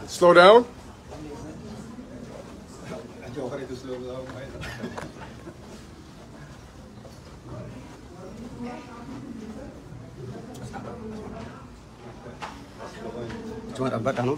Slow down. Cuma rabat anu.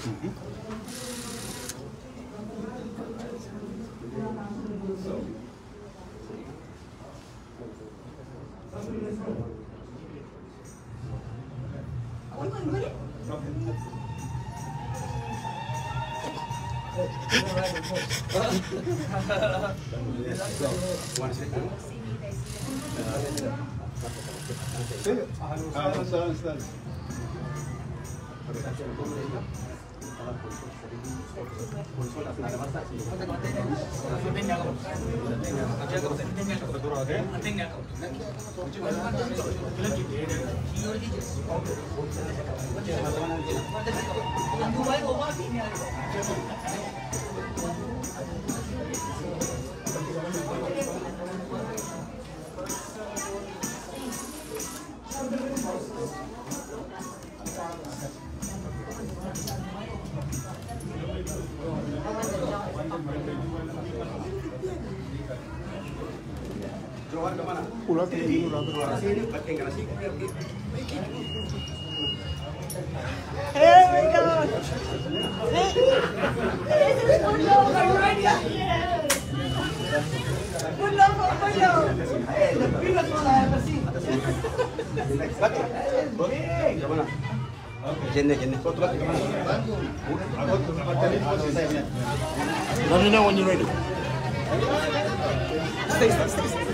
Here we go. This is Bullo. Are you ready? Yes. Bullo, Bullo. Hey, the biggest one I ever seen. That is big. Let me know when you're ready.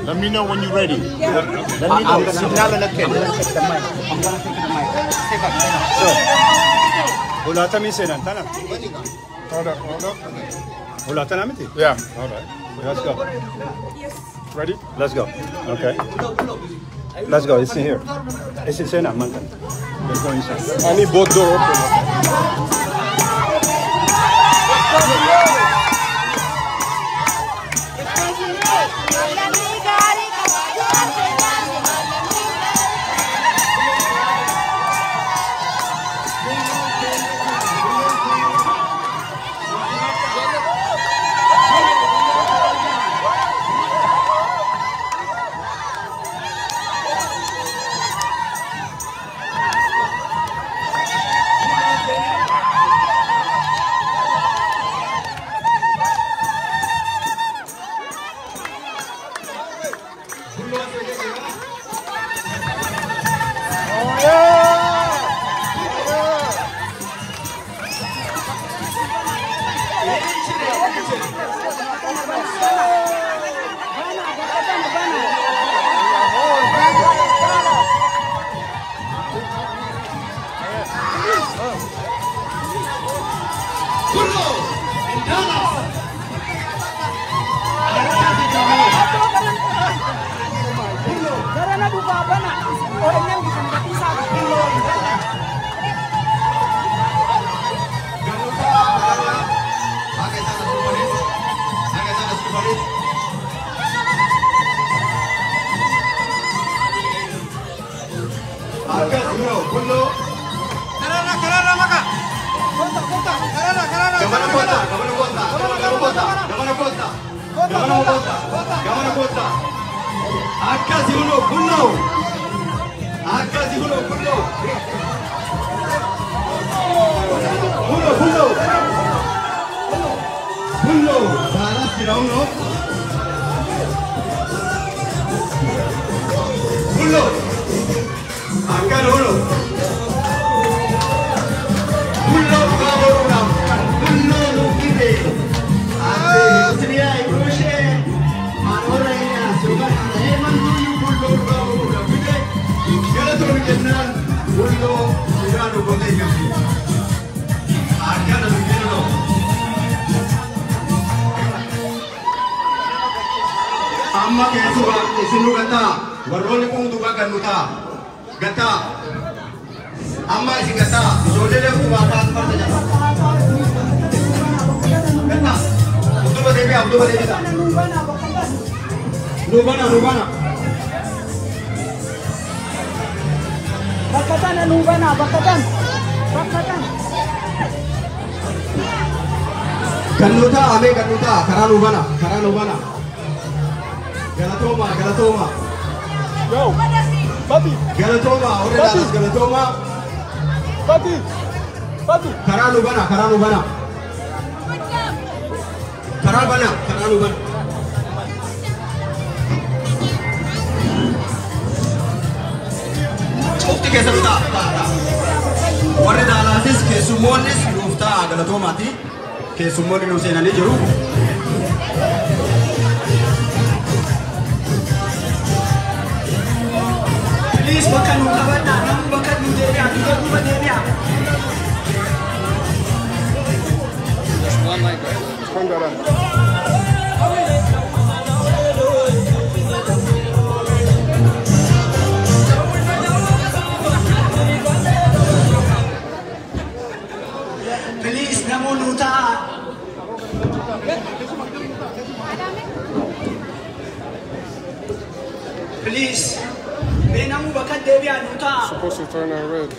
Let me know when you're ready. Let me know. Signal and I'm gonna take the mic. I'm gonna take the mic. Stay back, stay back. So, hold up, hold up. Yeah. All right. Let's go. Yes. Ready? Let's go. Okay. Let's go. It's in here. It's in Sena, Mountain. Let's go inside. I need both door open. Amma keessumaa isin gataa warroonni kun duuba gannutaa gataa amma isin gataa ijoollee leefumaa taatu farda jala gataa utuma deebi'a utuma deebi'a nubana nubana. Bakka tana nuu banaa bakka tana. Bakka tana. Gannoota amee gannoota karaa nuu bana karaa nuu bana. Galatooma galatooma. Yo, Fati. Galatooma warri Daalas galatooma. Fati. Fati. Karaa nuu bana karaa nuu bana. Karaa bana karaa nuu bana. Cufti keessa nu ta'a ta'a ta'a. Warri Daalaasis keessummoonnis nuuf ta'a galatoomaati. Keessummoonni nu seenanii jiru. Please bakka nuu qabannaa namni bakka nuu deebi'a dura duuba deebi'a. Turn that on. Please namuu nuu ta'a. Please. Mee namuu bakka deebi'a nuu ta'a. Supposed to turn on red.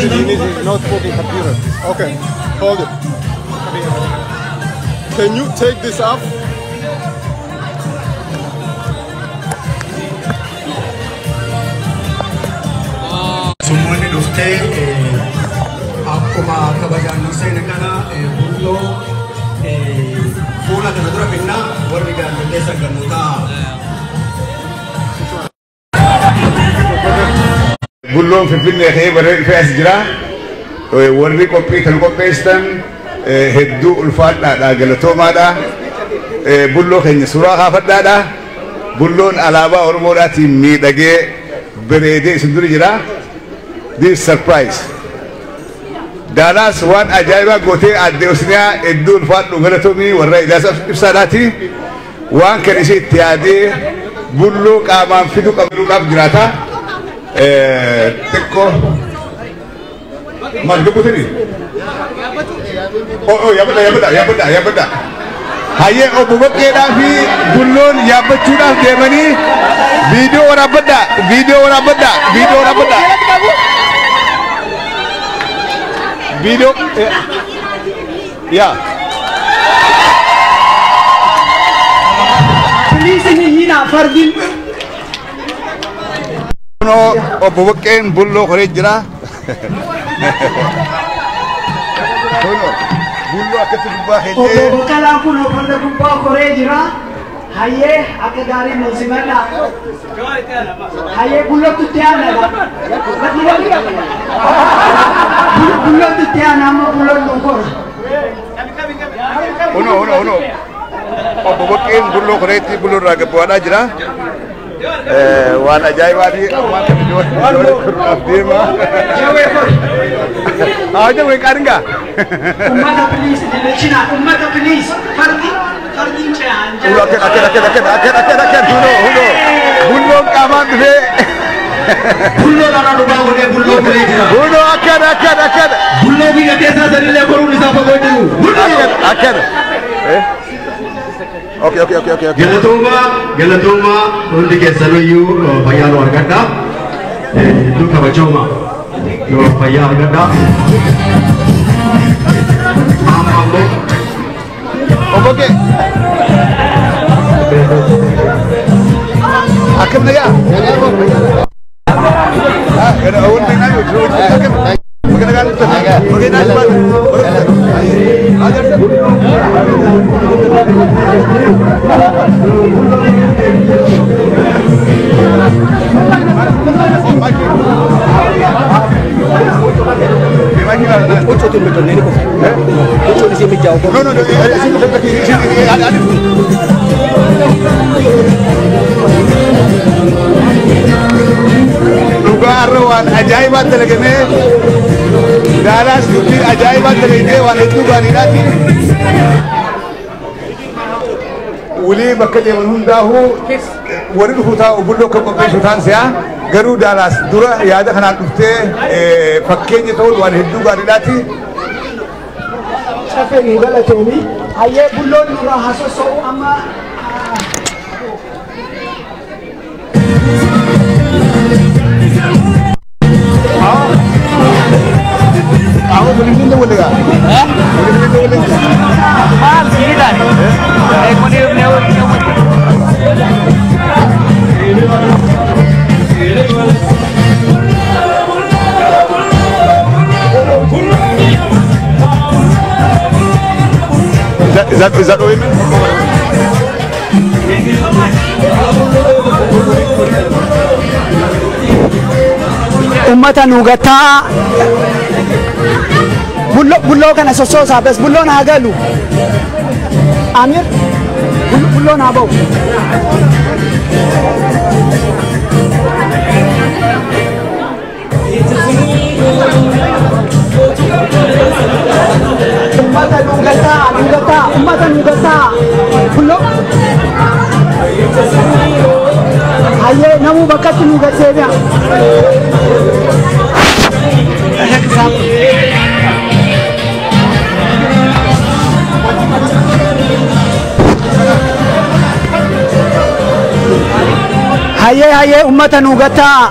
You need a notebook and computer. Okay, hold it. Can you take this off? Summoonni dhuftee akkuma kabajaan nu seene kana bulloo fuula kana dura finnaa warri gaazexeessa gannu ta'a. Bulloon Finfinnee ka'ee barree dhufee as jira. Warri qophii kan qopheessitan hedduu ulfaadhaadha galatoomaadha. Bulloo keenya suuraa kaafadhaadha. Bulloon alaabaa Oromoodhaatiin miidhagee bareedee isin dura jira. This surprise. Daalaas waan ajaa'ibaa gootee aadde Osniyaa hedduu ulfaadhu galatoomii warra Ilyas Ibsaadhaati. Waan kan ishee itti yaadee bulloo qaamaan fidu qabaduudhaaf jiraata. Xiqqoo maal dubbutini? Oh, yaabadha yaabadha yaabadha yaabadha. Hayyee obbo Baqqeedhaa fi bulloon yaabbachuudhaaf deemanii viidiyoo waraabbadha viidiyoo waraabbadha viidiyoo waraabbadha. Viidiyoo yaa. Please hin iyyinaa fardiin. Kunoo obbo Baqqeen bulloo koree jira. Kunoo bulloo akkatti gubbaa Obbo keenya. Baqqalaan kun farda gubbaa koree jira. Hayyee akka gaarii nu simadha. Hayyee bullootti itti aana. Bullootti itti aana amma bulloon nu kora. Kunoo kunoo kunoo obbo Baqqeen bulloo koreetti bulloo irraa gabbaadhaa jira. Waan ajaa'ibaati ammaan kana ijoollee koruudhaaf deema. Jawee kori. Haa jawee qaaringaa. Ummata please dilechina ummata please fardi fardiin ce'aan Huloo akkana akkana akkana akkana akkana akkana akkana huloo huloo bulloon qaamaan dhufee Bulloo karaa dhugaa godhee bulloo koree jira. Huloo akkana akkana akkana Bulloo biyya keessaa sanillee koruun isaa fagoo jiru. Bulloo. Akkana akkana. Okay okay okay okay okay. Galatooma galatooma hundi keessanuyyuu fayyaa nu argadha. Hedduu kabajooma nu fayyaa argadha. Amma ammoo Obbo Baqqee. Akkam nagaa? Ah, kana awwal nagaa yoo jiru akkam? Bakka nagaa dhuftan. Bakka nagaa dhuftan. No, no, no. Dhugaa har'a waan ajaa'ibaa dalagamee Daalaas dubbii ajaa'ibaa dalagee waan hedduu gaariidhaati. Walii bakka deeman hundaa'uu warri dhufu taa'u bulloo kan qopheessu ta'an si'a garuu Daalaas dura yaada kanaan dhuftee fakkeenya ta'uun waan hedduu gaariidhaati. Caffee nu galatoomi. Hayyee bulloon nurraa haa sossoo'u amma. Is that women? Ummata nu gataa bulloo kana sossoosaa bes bulloon haa galu. Amir bulloon haa ba'u. Ummata nu gataa nu gataa ummata nu gataa bulloo. Hayyee namuu bakkatti nu gatee mi'a. Hayyee hayyee ummata nu gataa.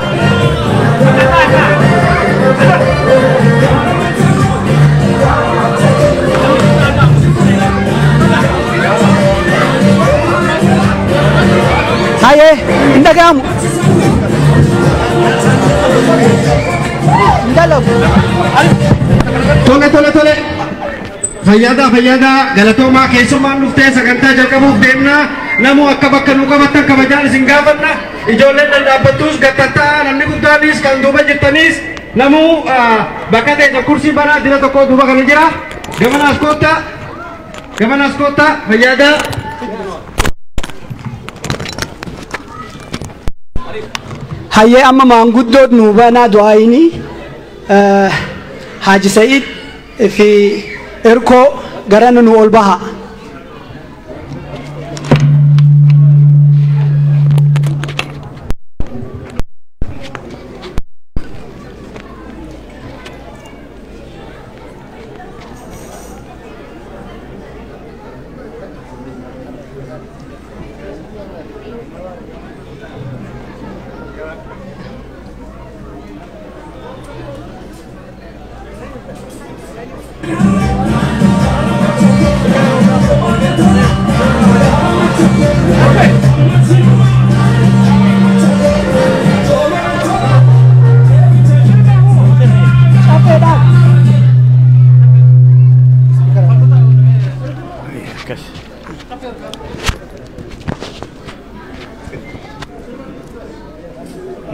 Hayyee hin dhaga'amu. Hin dalagu. Tole tole tole. Fayyadaa fayyadaa galatoomaa keessummaan dhuftee sagantaa jalqabuuf deemna. Namuu akka bakka nu qabattan kabajaan isin gaafanna. Ijoolleen dhadhaabbattus gattattaa namni guddaanis kan duuba jirtanis namuu bakka ta'e kursii banaa dira tokko duuba kana jira. Gamanaas koottaa. Gamanaas koottaa fayyadaa. Hayyee amma maanguddoon nu banaa du'aayini Haaji Sa'iid fi Irkoo garana nu ol baha.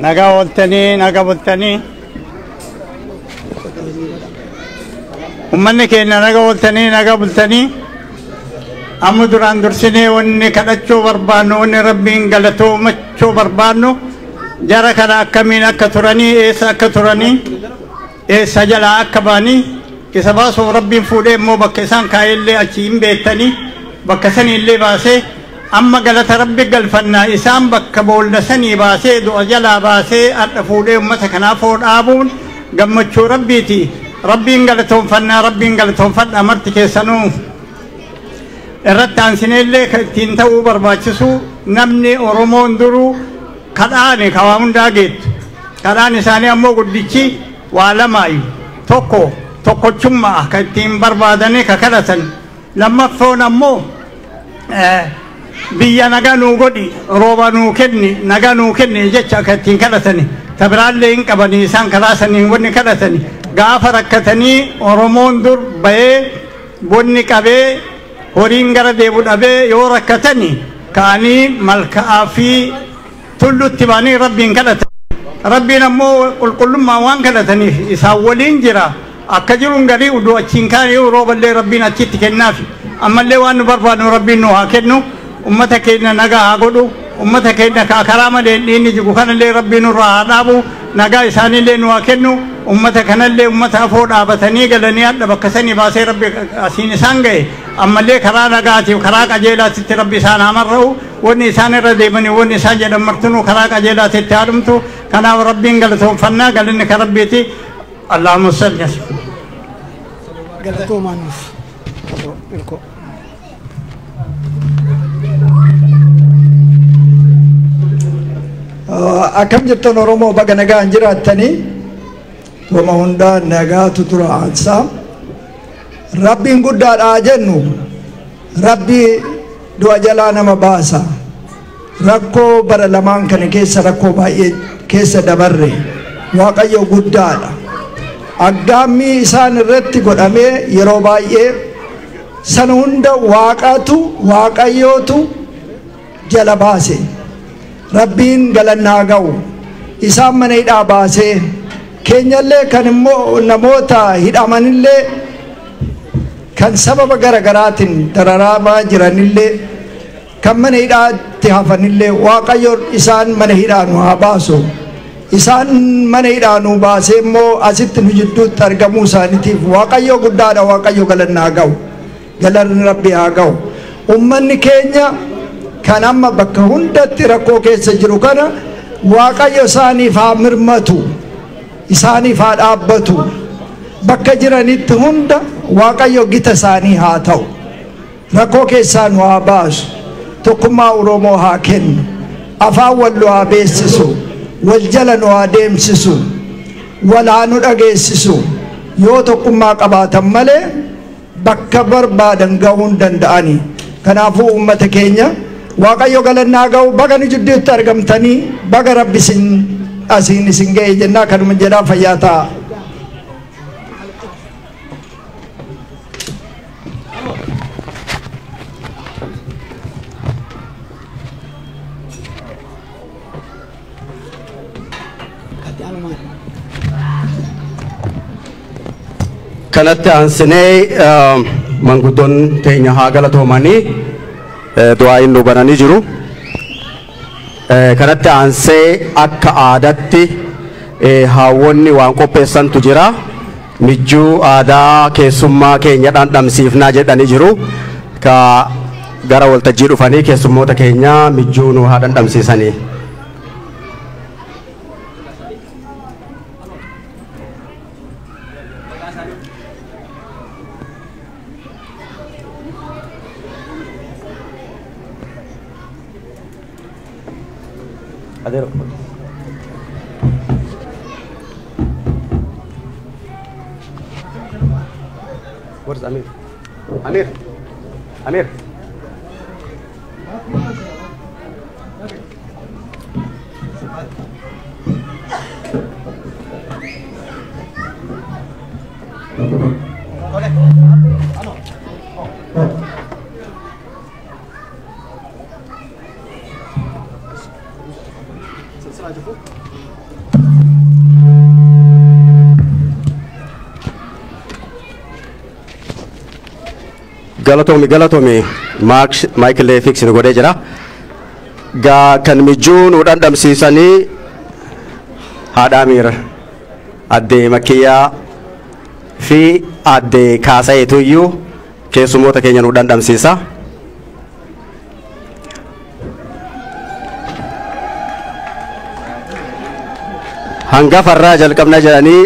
Nagaa ooltanii nagaa bultanii ummanni keenya nagaa ooltanii nagaa bultanii amma duraan dursinee wanni kadhachuu barbaannu wanni rabbiin galatoomachuu barbaannu jara kana akkamiin akka turanii eessa akka turanii eessa jalaa akka ba'anii isa baasuuf rabbiin fuudhee immoo bakka isaan kaa'ellee achi hin beektanii bakka saniillee baasee amma galata rabbi galfannaa isaan bakka boolla sanii baasee du'a jalaa baasee hadha fuudhee ummata kanaaf dhaabuun gammachuu rabbiiti. Rabbiin galatoonfannaa rabbiin galatoonfadha marti keessanuu irratti aansineellee kan ittiin ta'uu barbaachisu namni Oromoon duruu kadhaani kawaa hundaa geettu. Kadhaan isaanii ammoo guddichi waa lamaayu tokko tokkochummaa kan ittiin barbaadanii ka kadhatan lammaffoon ammoo biyya nagaa nuu godhi rooba nuu kenni nagaa nuu kenni jecha akka ittiin kadhatani tabiraallee hin qabanii isaan karaa saniin wanni kadhatani gaafa rakkatanii Oromoon dur bahee bonni qabee horiin gara deebu dhabee yoo rakkatani ka'anii malka'aa fi tullutti ba'anii rabbiin kadhatan. Rabbiin ammoo qulqullummaa waan kadhataniif isaan waliin jira akka jiruun garii uduu achiin kaanii rooballee rabbiin achitti kennaafi ammallee waan nu barbaadnu rabbiin nu haa kennu. Ummata keenya nagaa haa godhu ummata keenya karaa malee dhiinni jiru kanallee rabbiin nurraa haa dhaabu nagaa isaaniillee nu haa kennu ummata kanallee ummata afoo dhaabatanii galanii hadha bakka sanii baasee rabbi asiin isaan ga'e ammallee karaa nagaatiif karaa qajeelaatitti rabbi isaan haa marra'u wanni isaan irra deemanii wanni isaan jedhan martinuu karaa qajeelaatitti haa dhumtu kanaaf rabbiin galatoonfannaa galanni ka rabbiiti. Allahumma salli. Galatoomaa nuuf. Akkam jirtan Oromoo, baga nagaan jiraattanii. Wama hundaa nagaatu dura aansaa. Rabbiin guddaadhaa jennu, Rabbi du'a jalaa nama baasa. Rakkoo bara lamaan kana keessa, rakkoo baay'ee keessa dabarre, Waaqayyo guddaadha. Aggaammii isaan irratti godhamee yeroo baay'ee sana hunda Waaqatu, Waaqayyootu jala baase. Rabbiin galannaa ga'u. Isaan mana hidhaa baasee, keenyallee kan immoo namoota hidhamanillee, kan sababa gara garaatiin dararamaa jiranillee, kan mana hidhaatti hafanillee, Waaqayyo isaan mana hidhaa nu haa baasu. Isaan mana hidhaa nu baasee immoo asitti nu jidduutti argamuu isaaniitiif Waaqayyo guddaadha. Waaqayyo galannaa ga'u. Galanni Rabbi haa ga'u. Ummanni keenya kan amma bakka hundatti rakkoo keessa jiru kana Waaqayyo isaaniif haa mirmatu, isaaniif haa dhaabbatu. Bakka jiranitti hunda Waaqayyo gita isaanii haa ta'u. Rakkoo keessaa nu haa baasu. Tokkummaa Oromoo haa kennu. Afaan wal nu haa beeksisu. Wal jala nu haa deemsisu. Wal haa nu dhageessisu. Yoo tokkummaa qabaatan malee bakka barbaadan ga'uu hin danda'ani. Kanaafuu uummata keenya, Waaqayyo galannaa ga'u. Baga nu jidduutti argamtanii, baga Rabbi isin asiin isin ga'e jennaa. Kanuma jedhaa, fayyaa ta'a. Kanatti aansinee manguddoon teenya haa galatoomanii, du'aayin nu bananii jiru. Kanatti aansee akka aadaatti haawwonni waan qopheessantu jira. Mijjuu aadaa keessummaa keenya dhandhamsiifnaa jedhanii jiru. Ka gara waltajjii dhufanii keessummoota keenya mijjuu nu haa dhandhamsiisanii. Adero. Where's Amir? Amir. Amir. Galatoomi, galatoomi. Maayikillee fix nu godhee jira. Gaa kan mijjuu nu dhandhamsiisanii haadha Amiir, addee Makiyyaa fi addee Kaasayeetu iyyuu keessummoota keenya nu dhandhamsiisa. Hangafarraa jalqabna jedhanii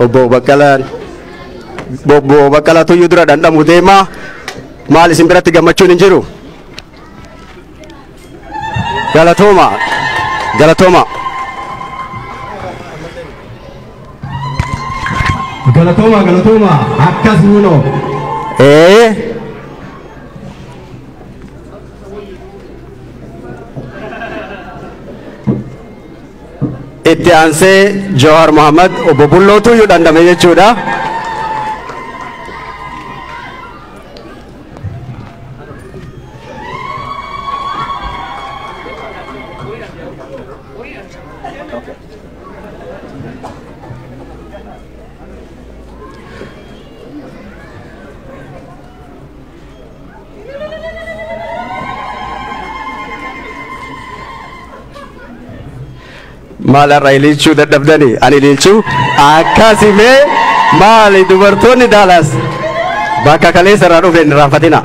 obbo Baqqalaan, obbo Baqqalaatu iyyuu dura dhandhamu deema. Maal, isin biratti gammachuun hin jiru? Galatooma. Galatooma. Galatooma, galatooma, akkas nuunoo. Ee. Itti aansee Jawaar Mohammad, obbo Bullootu iyyuu dhandhame jechuudha. Maal, har'a ililchuu dadhabdanii? Ani ililchuu akkasimee. Maali, dubartoonni Daalaas bakka kaleessa irraa dhufe hin irraanfatina.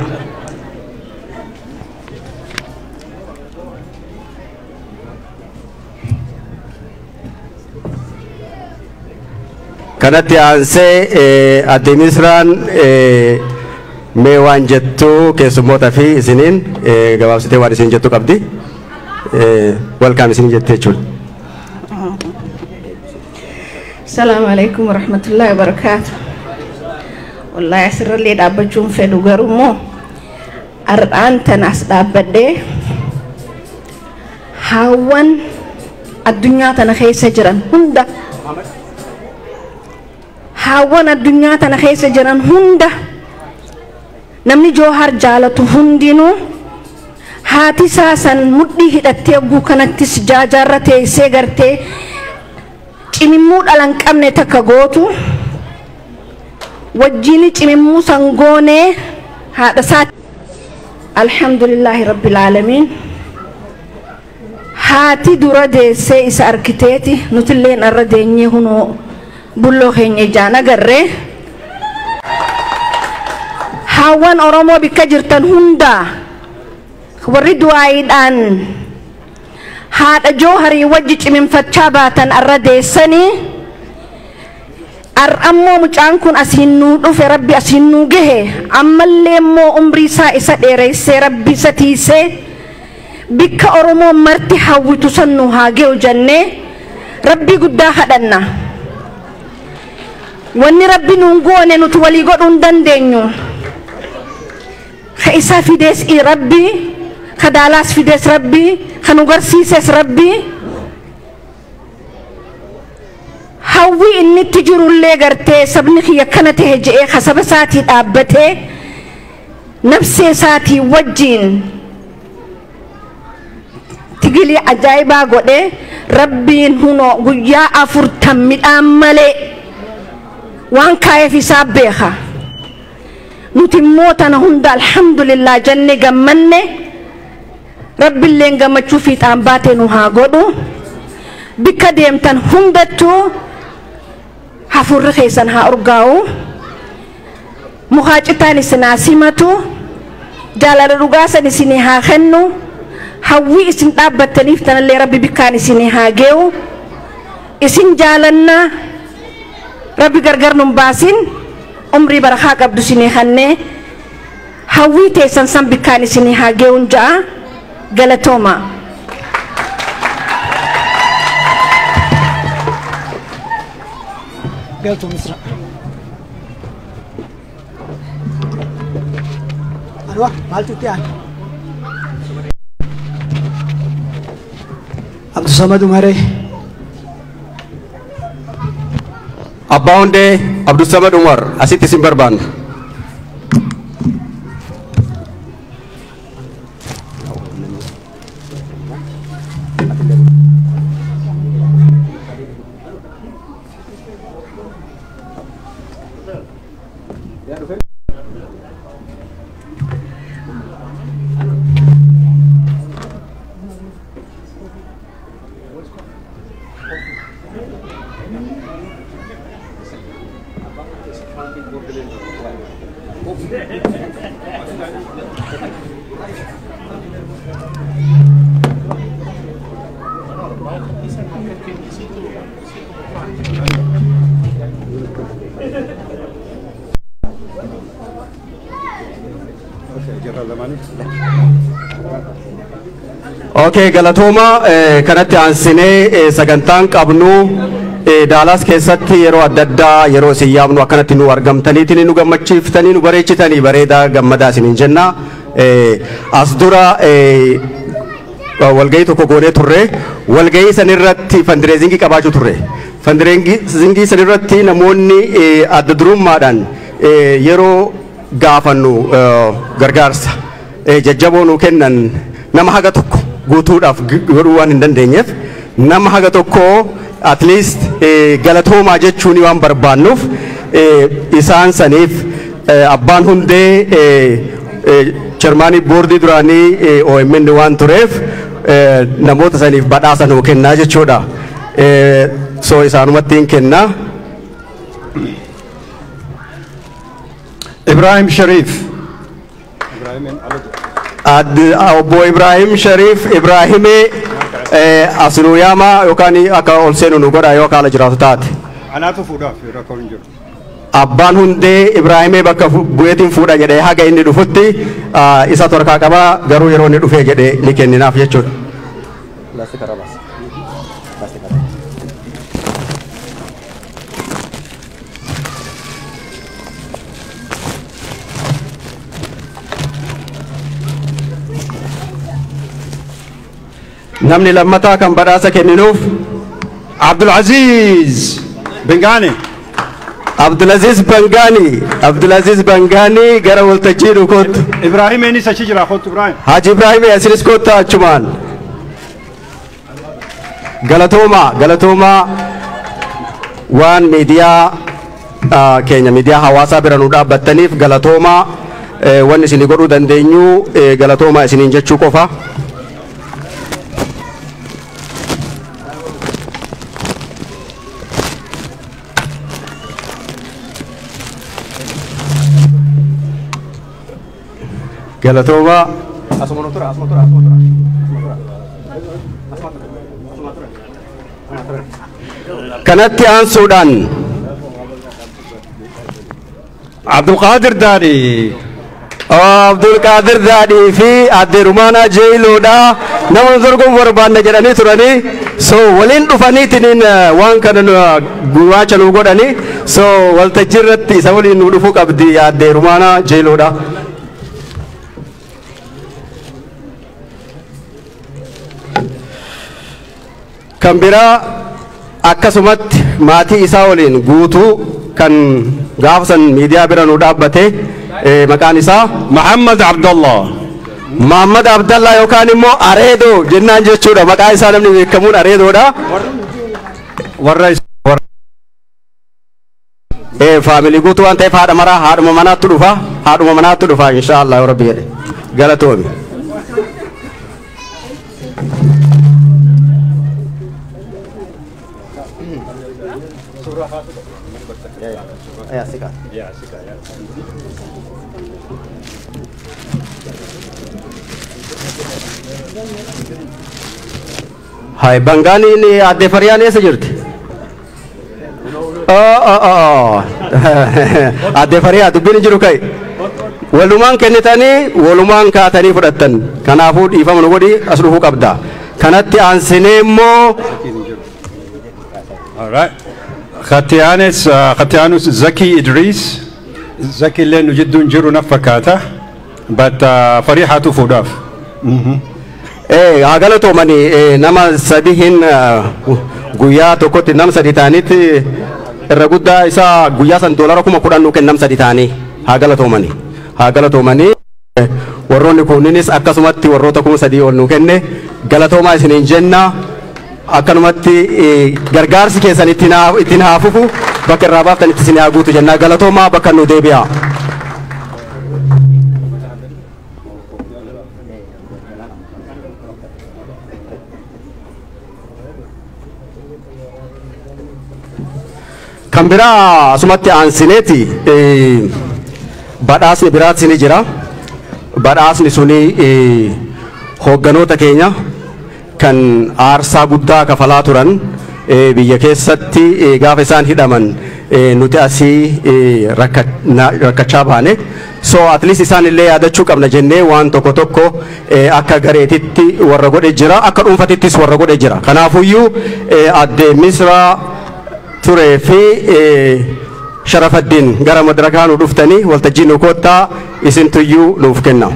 Kanatti aansee adde Misraan Mee waan jettu keessummoota fi isiniin gabaabsitee waan isin jettu qabdi. Welcome isin jettee jechuudha. Salaamu alaikum warahmatullahi wabarakatuh. Wallahi asirrallee dhaabbachuun fedhu, garuu immoo har'aan tana as dhaabbadhee haawwan addunyaa tana keessa jiran hunda, haawwan addunyaa tana keessa jiran hunda, namni Joohar jaalatu hundinuu haati isaa san mudhii hidhattee hogguu kanattis jaajaarra teessee gartee cimimmuu dhala hin qabne takka gootu wajjini cimimmuu san goonee haadha isaa. Alhamdulillahi rabbil aalamiin. Haati dura deessee isa arkiteeti, nutilleen arra deenyee hunoo bulloo keenya ijaan agarree. Haawwan Oromoo bikka jirtan hundaa, warri du'aayiidhaan haadha Jooharii wajji cimimfachaa baatan, arra deessanii ar'ammoo mucaan kun asiin nuu dhufe, Rabbi asiin nuu gahe. Ammallee immoo umrii isaa isa dheeressee, Rabbi isa tiisee bikka Oromoon marti hawwitu san nu haa ge'u jennee Rabbi guddaa kadhanna. Wanni Rabbi nuun goone nuti walii godhuu hin dandeenyu. Ka isaa fidees Rabbi, ka daalaas fidees Rabbi, ka nu garsiises Rabbi. Hawwii inni itti jirullee gartee sabni kiyya akkana ta'e je'ee ka saba isaatii dhaabbatee nafsee isaatii wajjiin tigilii ajaa'ibaa godhee, Rabbiin hunoo guyyaa 40 midhaan malee waan kaa'eef isaa beeka. Nuti immoo tana hunda alhamdulillah jennee gammanne. Rabbiilleen gammachuu fiixaan baatee nu haa godhu. Bikka deemtan hundattuu hafuurri keessan haa urgaa'u. Mukaa citaan isin haa simatu. Jaalala dhugaa san isinii haa kennu. Hawwii isin dhaabbattaniif tanallee Rabbi bikkaan isinii haa ge'u. Isin jaalannaa, Rabbi gargar nun baasin, umrii barakaa qabdu isinii kennee hawwii teessan san bikkaan isinii haa ge'uun ja'a. Galatooma. Galtuu Misra. Anwar, maaltu itti aana? Abdusamad Umaree. Abbaa Hundee Abdusamad Umar, asitti isin barbaanna. Okay, galatooma. Kanatti aansinee sagantaan qabnu Daalaas keessatti yeroo adda addaa yeroo isin yaamnu akkanatti nu argamtaniitiin nu gammachiiftanii nu bareechitanii bareedaa gammadaa isiniin jenna. As dura walgahii tokko goonee turre. Walgahii sanirratti fundraisingii qabaachuu turre. Fundraisingii sanirratti namoonni adda durummaadhaan yeroo gaafannu gargaarsa jajjaboo nuu kennan nama haga tokko guutuudhaaf godhuu waan hin dandeenyeef, nama haga tokko at least galatoomaa jechuun waan barbaannuuf, isaan saniif abbaan hundee chairmanii boordii duraanii OMN waan tureef namoota saniif badhaasa nuu kennaa jechuudha. So isaanumatti hin kennaa. Ibrahim Sharif. Obbo Ibrahim Sharif Ibrahimee asinuu yaama yookaan akka ol seenu nu godha yoo kaala jiraatu taate. Anaatu fuudhaaf rakkoon hin jiru. Abbaan hundee Ibraahimee bakka bu'eetiin fuudha jedhee haga inni dhufutti isa torkaa qabaa garuu yeroo inni dhufee jedhee ni kenninaaf jechuudha. Namni lammataa kan badhaasa kenninuuf Abdulaziz Bengani. Abdulaziz Bangani, Abdulaziz Bangani gara waltajjii dhukootu. Ibrahim Enis achi jira kootu Ibrahim. Haji Ibrahim asinis koottaa achumaan. Galatooma, galatooma waan miidiyaa keenya miidiyaa hawaasaa bira nu dhaabbattaniif galatooma wanni isinii godhuu dandeenyu galatooma isiniin jechuu qofa. Galatooma. Asuma tura, asuma tura, asuma tura. Asuma tura. Kanatti aansuudhaan Abdulqaadir Daadhii. Abdulqaadir Daadhii fi Aadde Rumaanaa Jeeyiloodha. Nama dorgomu barbaanna jedhanii turanii. So waliin dhufaniitiin waan kana gurraacha nu godhanii. So waltajjii irratti isa waliin nu dhufuu qabdi Aadde Rumaanaa Jeeyiloodha. Kan biraa akkasumatti maatii isaa waliin guutuu kan gaafa san miidiyaa bira nu dhaabbate maqaan isaa Muhammad Abdallah. Muhammad Abdallah yookaan immoo Areedoo jennaan jechuudha. Maqaa isaa namni beekamuun Areedoodha. Warra faamilii guutuu waan ta'eef haadha maraa haadhuma manaatti dhufa haadhuma manaatti dhufa inshaallah yoo rabbi jedhe galatoomi. Hai Bangaaniin Aadde Fariyaan eessa jirti? Aadde Fariyaa dubbiin hin jiru ka'e. Walumaan kennitanii walumaan kaatanii fudhattan. Kanaafuu dhiifama nu godhi as dhufuu qabda. Kanatti aansinee immoo All right. Khatiyaanus Zaki Idris. Zaki illee nu jidduun jiru na fakkaata. But Farihaatu fuudhaaf. Haa galatoomanii nama sadi hin guyyaa tokkotti nama sadi ta'anitti irra guddaa isaa guyyaa san $10,000 nu kennan sadi ta'anii haa galatoomanii. Haa galatoomanii warroonni kunniinis akkasumatti warroota 3,000 ol nu kenne galatoomaa isiniin jenna. Akkanumatti gargaarsi keessan ittiin haa fufu bakka irraa baaftan itti isin haa guutu jenna galatoomaa bakka nu deebi'a. Kan biraa asumatti aansineeti badhaasni biraatti ni jira. Badhaasni suni hoogganoota keenya kan aarsaa guddaa kafalaa turan biyya keessatti gaafa isaan hidhaman nuti asii rakkachaa baane. So at least isaan illee yaadachuu qabna jennee waan tokko tokko akka gareetitti warra godhe jira akka dhuunfatittis warra godhe jira. Kanaafuyyuu Aadde Misraa turee fi Sharafaddin gara madrakaa nu dhuftanii waltajjii nu koottaa isintuyyuu nuuf kenna.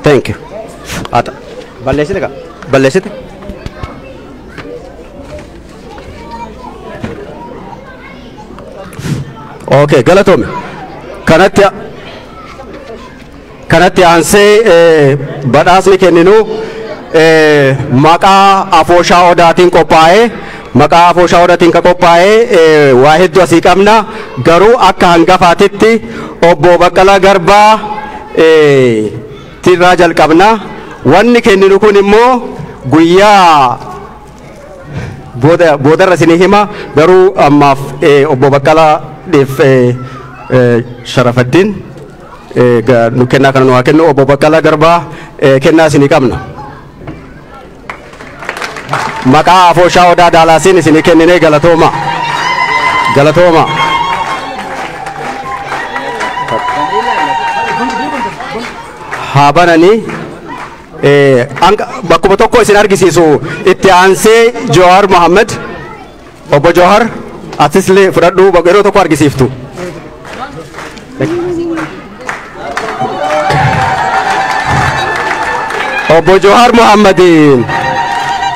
Thank you. Ata. Balleessite ka? Balleessite? Okay, galatoome. Kanatti aansee badhaasni kenninu maqaa Afooshaa Odaatiin qophaa'ee, maqaa Afooshaa Odaatiin kan qophaa'ee waa hedduu asii qabna. Garuu akka hangafaatitti obbo Baqqalaa Garbaa tirraa jalqabna. Wanni kenninu kun immoo guyyaa boodarra isinii hima. Garuu ammaaf obbo Baqqalaa dhiif Sharafaddiin nu kennaa kana nu haa kennu. Obbo Baqqalaa Garbaa, kennaa isinii qabna. Maqaa Afooshaa Odaa Daalaasiin isinii kenninee, galatooma. Galatooma. Haa bananii bakkuma tokko isin argisiisu. Itti aansee Jawaar Mohammed, obbo Jawaar, atis illee fudhadhu, yeroo tokko argisiiftu. Obbo Jawaar Mohammed,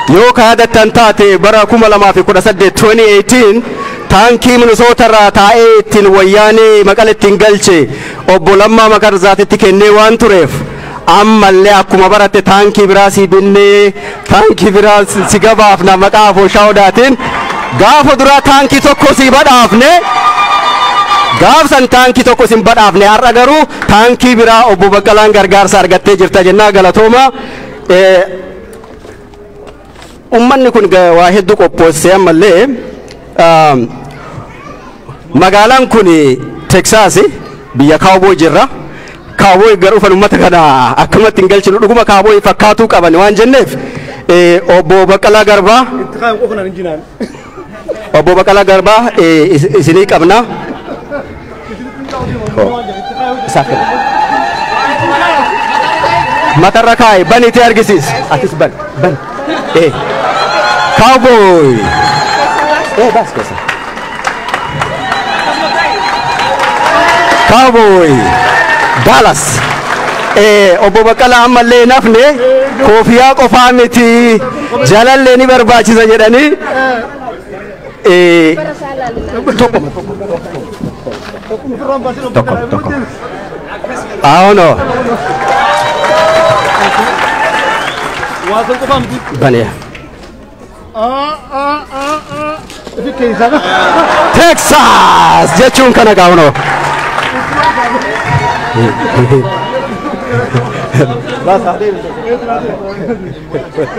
yoo ka yaadattan taate, bara 2018, 2018, taankii Minisoota irraa taa'ee ittiin Wayyaanee Maqala ittiin galche obbo Lammaa Magarsaatitti kennee waan tureef, ammallee akkuma baratte taankii biraa si binnee, taankii biraa si gabaafna. Maqaa Afooshaa Odaatiin gaafa duraa taankii tokko si badhaafne, gaafsan taankii tokko sin badhaafne. Har'a garuu taankii biraa obbo Baqqalaan gargaarsa argattee jirta jennaa, galatooma. Ummanni kun waa hedduu qophoessee. Ammallee magaalaan kun Teksaas, biyya cowboy jirra. Cowboy gara dhufan ummata kana akkamatti hin galchinu, dhuguma cowboy fakkaatuu qaban waan jenneef, obbo Baqqalaa Garbaa, obbo Baqqalaa Garbaa, isinii qabna. Isaaf kenna. Matarra kaa'i, baniitii argisiis. Atis ban ban. Cowboy. Baas keessa. Cowboy. Dallas. Obbo Baqqalaa, ammallee nafne koofiyaa qofaa miti, jalallee ni barbaachisa jedhanii tokko tokko tokko. Aono. Bane. Texas jechuun kana gaa'uno.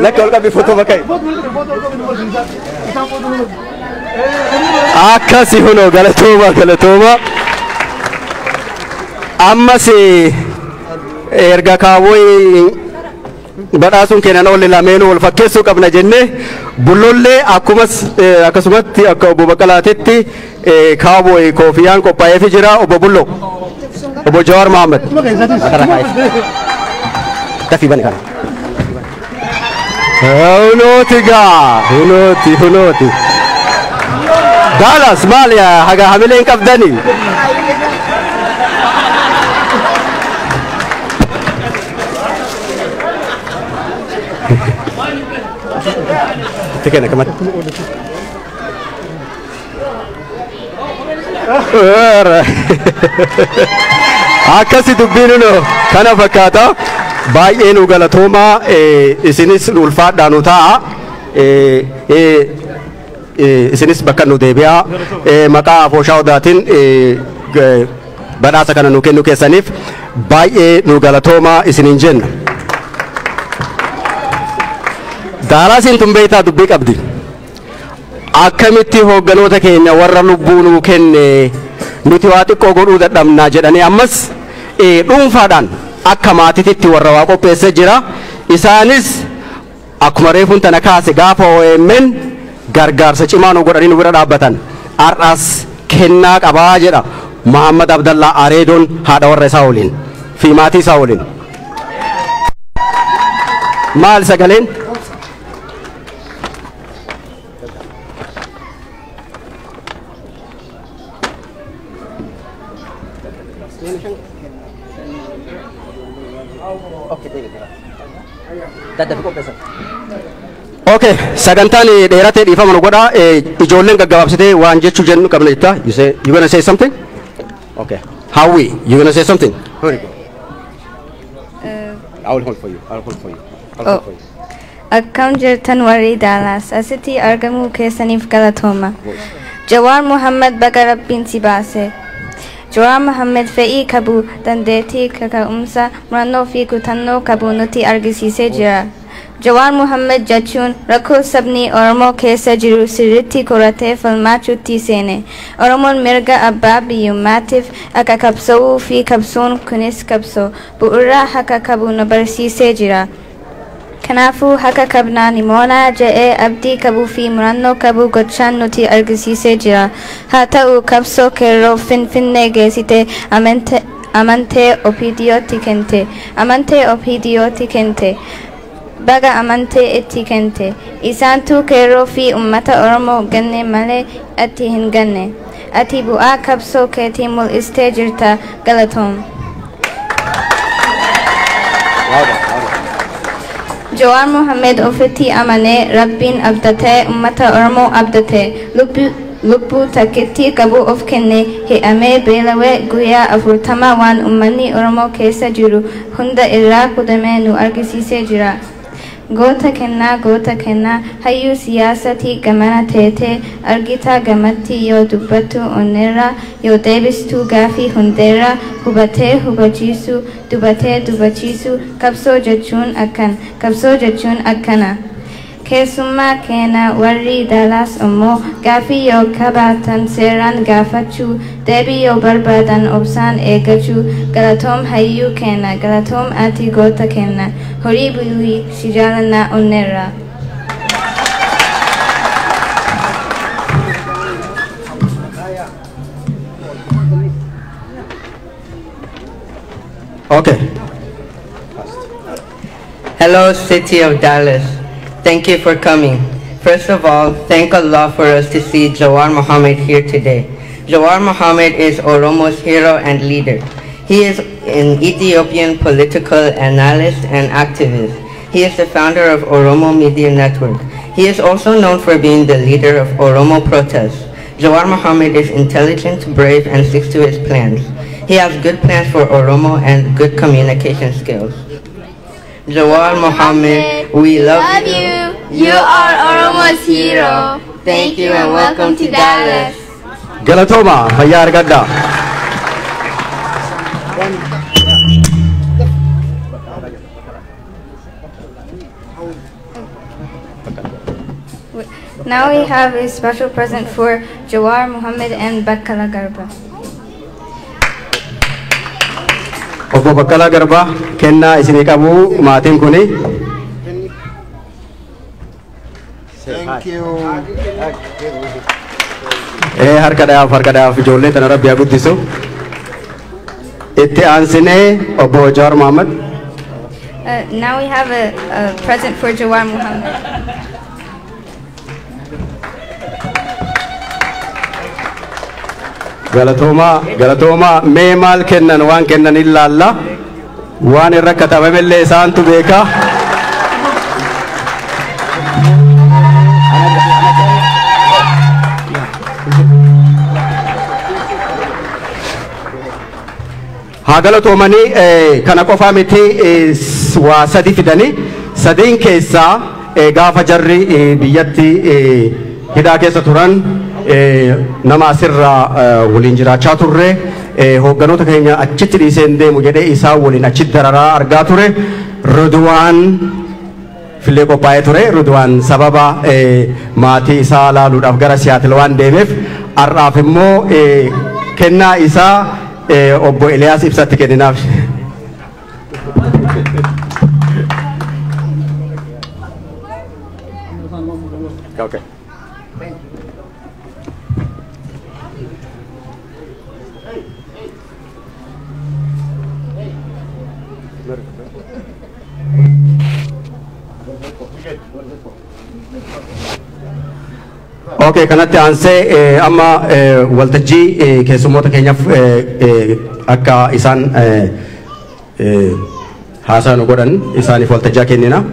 Lakki, ol qabi, footoo bakka. Akkasi hunoo, galatooma, galatooma. Ammas erga cowboy badhaasuun kennan olle, lameenuu wal fakkeessuu qabna jenne. Bullollee akkumas akkasumatti akka obbo Baqqalaatetti cowboy koofiyaan qophaa'eefi jira. Obbo Bulloo, obbo Jawaar Mohaammed. Dafii bani kana. Hunooti gaa, hunooti, hunooti. Dallas maal haga hamilee hin qabdani? Itti kenna kamatti. Akkasi dubbiin kana fakkaata. Baay'ee nu galatoomaa, isinis ulfaadhaa nu taa'a. Isinis bakka nu deebi'aa. Maqaa Afooshaa Odaatiin badhaasa kana nu kennu keessaniif baay'ee nu galatoomaa isiniin jenna. Daalaasiin tun beektaa dubbii qabdi. Akkamitti hoogganoota keenya warra lubbuu nuu kenne nuti waa xiqqoo godhuu dadhabnaa jedhanii, ammas dhuunfaadhaan akka maatititti warra waa qopheessee jira. Isaanis akkuma reefuun tana kaase, gaafa OMN gargaarsa cimaa nu godhanii nu bira dhaabbatan. Har'as kennaa qabaa jedha Muhammad Abdallaa Areedoon haadha warra isaa waliin fi maatii isaa waliin. Maal sagaleen? Daddafi qopheessan. Okay, sagantaan dheeratee dhiifama nu godha. Ijoolleen gaggabaabsitee waan jechuu jennu qabna jetta. You say you gonna say something? Okay. Howie, you gonna say something? Here you go. I will hold for you. I'll hold for you. I'll hold for you. Akkam jirtan warri Daalaas asitti argamuu keessaniif galatooma. Jawaar Muhammad baga Rabbiin si baase. Jawaar Muhammad fe'ii qabu, dandeettii, kaka'umsa, murannoo fi kutannoo qabu nutti argisiisee jira. Jawaar Muhammad jechuun rakkoo sabni Oromoo keessa jiru sirriitti qoratee falmachuutti seene. Oromoon mirga abbaa biyyummaatiif akka qabsa'uu fi qabsoon kunis qabsoo bu'uura akka qabu nu barsiisee jira. Kanaafuu haqa qabnaa nimoonaa je'ee abdii qabuu fi murannoo qabu gochaan nuti argisiisee jira. Haa ta'u qabsoo qeerroo Finfinnee geessite amantee OPDOtti kente. Amantee OPDOtti kente. Baga amantee itti kente. Isaantu qeerroo fi uummata Oromoo ganne malee ati hin ganne. Ati bu'aa qabsoo keetii mul'istee jirta, galatoom. Jawaar Mohammed ofitti amanee, Rabbiin abdatee, uummata Oromoo abdatee, lubbuu takkitti qabu of kenne, hidhamee, beelawee, guyyaa 40 waan uummanni Oromoo keessa jiru hunda irraa kudhamee nu argisiisee jira. Goota kennaa, goota kennaa, hayyuu siyaasatii gamana teetee argitaa, gamatti yoo dubbattu onneerraa yoo deebistuu, gaafii hundeerraa hubatee hubachiisuu, dubbatee dubbachiisuu. Qabsoo jechuun akkan, qabsoo jechuun akkana. Keessummaa keena warri Daalaas immoo gaafii yoo qabaatan seeraan gaafachuu, deebii yoo barbaadan obsaan eeggachuu. Galatoom hayyuu keena, galatoom, ati goota kenna, horii bulii, si jaalannaa onneerraa. Okay. Hello, City of Dallas. Thank you for coming. First of all, thank Allah for us to see Jawar Mohammed here today. Jawar Mohammed is Oromo's hero and leader. He is an Ethiopian political analyst and activist. He is the founder of Oromo Media Network. He is also known for being the leader of Oromo protests. Jawar Mohammed is intelligent, brave, and sticks to his plans. He has good plans for Oromo and good communication skills. Jawar Mohammed, we love you. You are Oromo's hero. Thank you and welcome to Dallas. Galatooma, fayyaa argadhaa. Now we have a special present for Jawar Mohammed and Baqqalaa Garba. Obbo Baqqalaa Garbaa kennaa isinii qabu maatiin kuni. Thank you. Harka dhayaaf, harka dhayaaf, ijoollee tana Rabbi haa guddisu. Itti aansinee obbo Jawaar Mohammed. Now we have a present for Jawar Mohammed. Galatoomaa, galatoomaa, mee maal kennan, waan kennan ilaalla, waan irra katabamellee isaantu beeka. Haa galatoomanii, kana qofaa miti, waa sadi fidanii, sadiin keessaa gaafa jarri biyyatti hidhaa keessa turan nama asirraa waliin jiraachaa turre, hoogganoota keenya achitti dhiisee hin deemu jedhee isaan waliin achitti dararaa argaa ture. Rudwaan fillee qophaa'ee ture. Rudwaan sababa maatii isaa laaluudhaaf gara Siyaatil waan deemeef, har'aaf immoo kennaa isaa obbo Eliyaas ibsatti kenninaaf. Okay. Okay, kanatti aansee amma waltajjii keessummoota keenyaaf akka isaan haasaa nu godhan isaaniif waltajjaa kennina.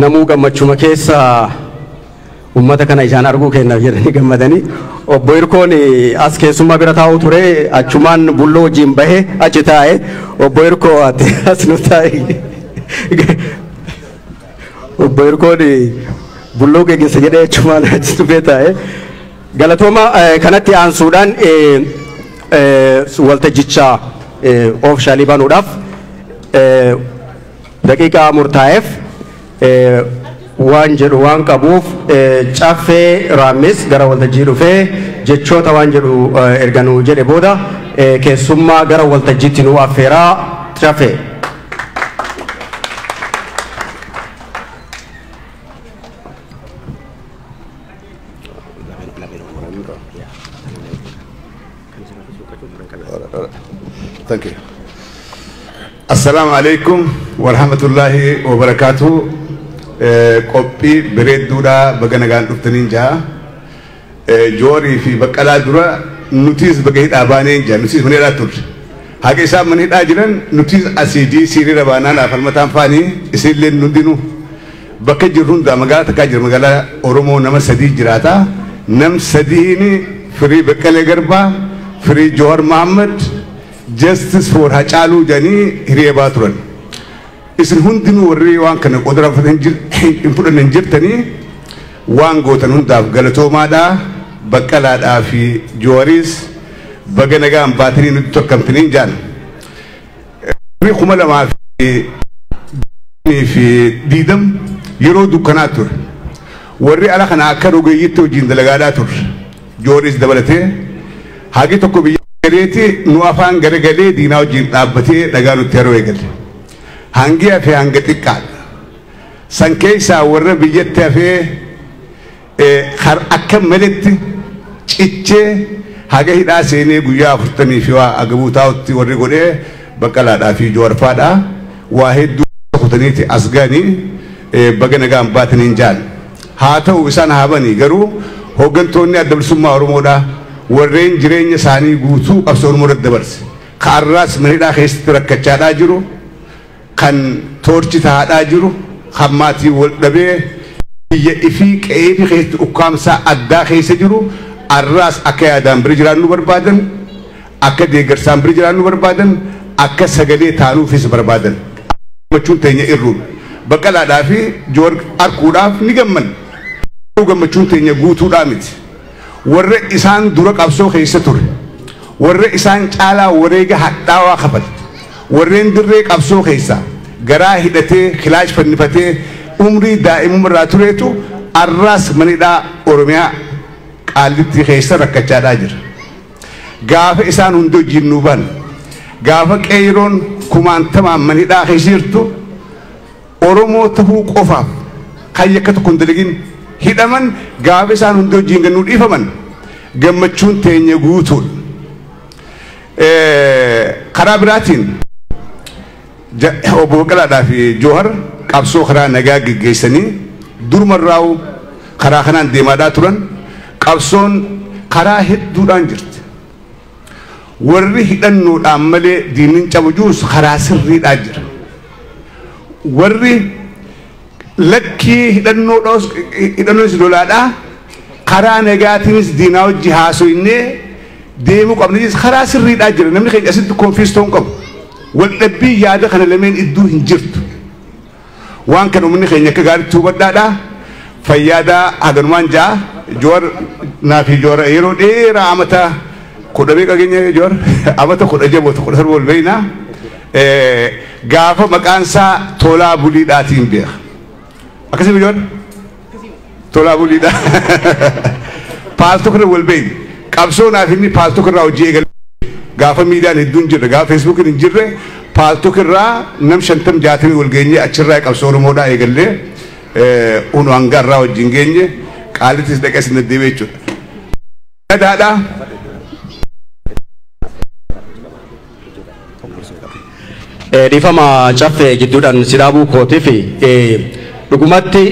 Namuu gammachuma keessa uummata kana ijaan arguu kennaaf jedhanii gammadanii obbo Hirkoon as keessummaa bira taa'u ture achumaan bulloo wajjin bahe achi taa'e obbo Hirkoo ati as nu taa'e obbo Hirkoon bulloo geggeessa jedhee achumaan achi dhufee taa'e galatooma kanatti aansuudhaan waltajjicha oofishaalii banuudhaaf daqiiqaa murtaa'eef waan jedhu waan qabuuf caffee raammis gara waltajjii dhufee jechoota waan jedhu erga nuu jedhe booda keessummaa gara waltajjiitti nu affeeraa caffee. Thank you. Assalamu alaikum wa rahmatullahi wa barakatuh. Qophii bareedduudha baga nagaan dhuftaniin jaha. Joorii fi Baqqalaa dura nutis baga hidhaa baaneen jaha nutis mana hidhaa turre. Haqa isaan mana hidhaa jiran nutis asii diisii baanaan afalmataan faanii isinillee hundinuu bakka jirru hundaa magaalaa takkaa jira magaalaa Oromoo nama sadii jiraata. Nam sadiin firii Baqqalee Garbaa, firii Jowaar Mohaammed, Justice for Hacaaluu jedhanii hiriya baa turan. Isin hundinuu warri waan kana qodara hin fudhanne hin jirtanii waan gootan hundaaf galatoomaadhaa Baqqalaadhaa fi Joowariis baga nagaan baatanii nutti tokkamtanii jaan. 2020 yeroo dukkanaa ture. Warri ala kana akka rogeeyyitti hojiin dalagaadhaa turre. Joowariis dabalatee hagi tokko biyya gareeti nu afaan garagalee diinaa wajjin dhaabbatee dhagaa nutti yeroo eegale. Hangi hafee hanga xiqqaadha. San keessaa warra biyyatti hafee akka maletti cichee haga hidhaa seenee guyyaa 40 fi waa agabuu taa'utti warri godhee Baqqalaadhaa fi Jowarfaadhaa waa hedduu kutaniiti as ga'anii baga nagaan baataniin jaal. Haa ta'u isaan haabanii garuu hooggantoonni adda bilisummaa Oromoodhaa warreen jireenya isaanii guutuu qabsoo Oromoo irratti dabarse. Kaarraas mana hidhaa keessatti rakkachaadhaa jiru. Kan toorchi taa'aadhaa jiru kan maatii wal dhabee biyya ifii qe'ee fi keessatti ukkaamsaa addaa keessa jiru arraas akka yaadaan bira jiraannu barbaadan akka deeggarsaan bira jiraannu barbaadan akka sagalee taanuufis barbaadan. Gammachuun teenya irruudha. Baqqalaadhaa fi Joowar arkuudhaaf ni gammanna. Gammachuun teenya guutuudhaa miti. Warra isaan dura qabsoo keessa ture warra isaan caalaa wareega hadhaawaa kafale warreen dirree qabsoo keessa garaa hidhatee kilaash fannifatee umrii daa'imummaa tureetu arraas manidhaa Oromiyaa Qaallitti keessa rakkachaadhaa jira. Gaafa isaan hundi hojiin nu ban gaafa qeeroon kumaantamaan manidhaa keessa jirtu Oromoo tahuu qofaaf kan yakka tokko hin dalagin hidhaman gaafa isaan hundi hojiin gannuu dhiifaman gammachuun teenya guutuudha. Karaa biraatiin obbo Baqqalaadhaa fi Joowar qabsoo karaa nagaa geggeessanii durumarraa'u karaa kanaan deemaadhaa turan qabsoon karaa hedduudhaan jirti. Warri hidhannoodhaan malee diinni cabu jirus karaa sirriidhaan jira. Warri lakkii hidhannoonis lolaadhaa karaa nagaatiinis diinaa wajji haasoinnee deemuu qabnis karaa sirriidhaan jira. Namni keenya asitti konfiis ta'uu hin qabu. Waldhabbii yaada kana lameen iddoo hin jirtu. Waan kana uummanni keenya akka gaariitti hubadhaadhaa. Fayyaadaa haganumaan ja'a Joowar naa fi Joowar yeroo dheeraa amata kudha meeqa keenya Joowar amata 16 17 ol beeknaa. Gaafa maqaan isaa Tolaa Buliidhaatiin beeka. Akkasii Joowar? Tolaa Buliidha. Paaltoo kana wal beekni. Qabsoo naaf inni paaltoo irraa hojii eegale. Gaafa miidiyaan hedduun jirre gaafa feesbuukiin hin jirre paaltoo irraa nam 50 60 wal geenye achirraa qabsoo Oromoodhaa eegallee unu hanga irraa wajjin geenye qaalittis dhaqee sin deddeebi'e jechuudha. Gadaadhaa. Dhiifama caffee gidduudhaan si dhaabuu kootii fi dhugumatti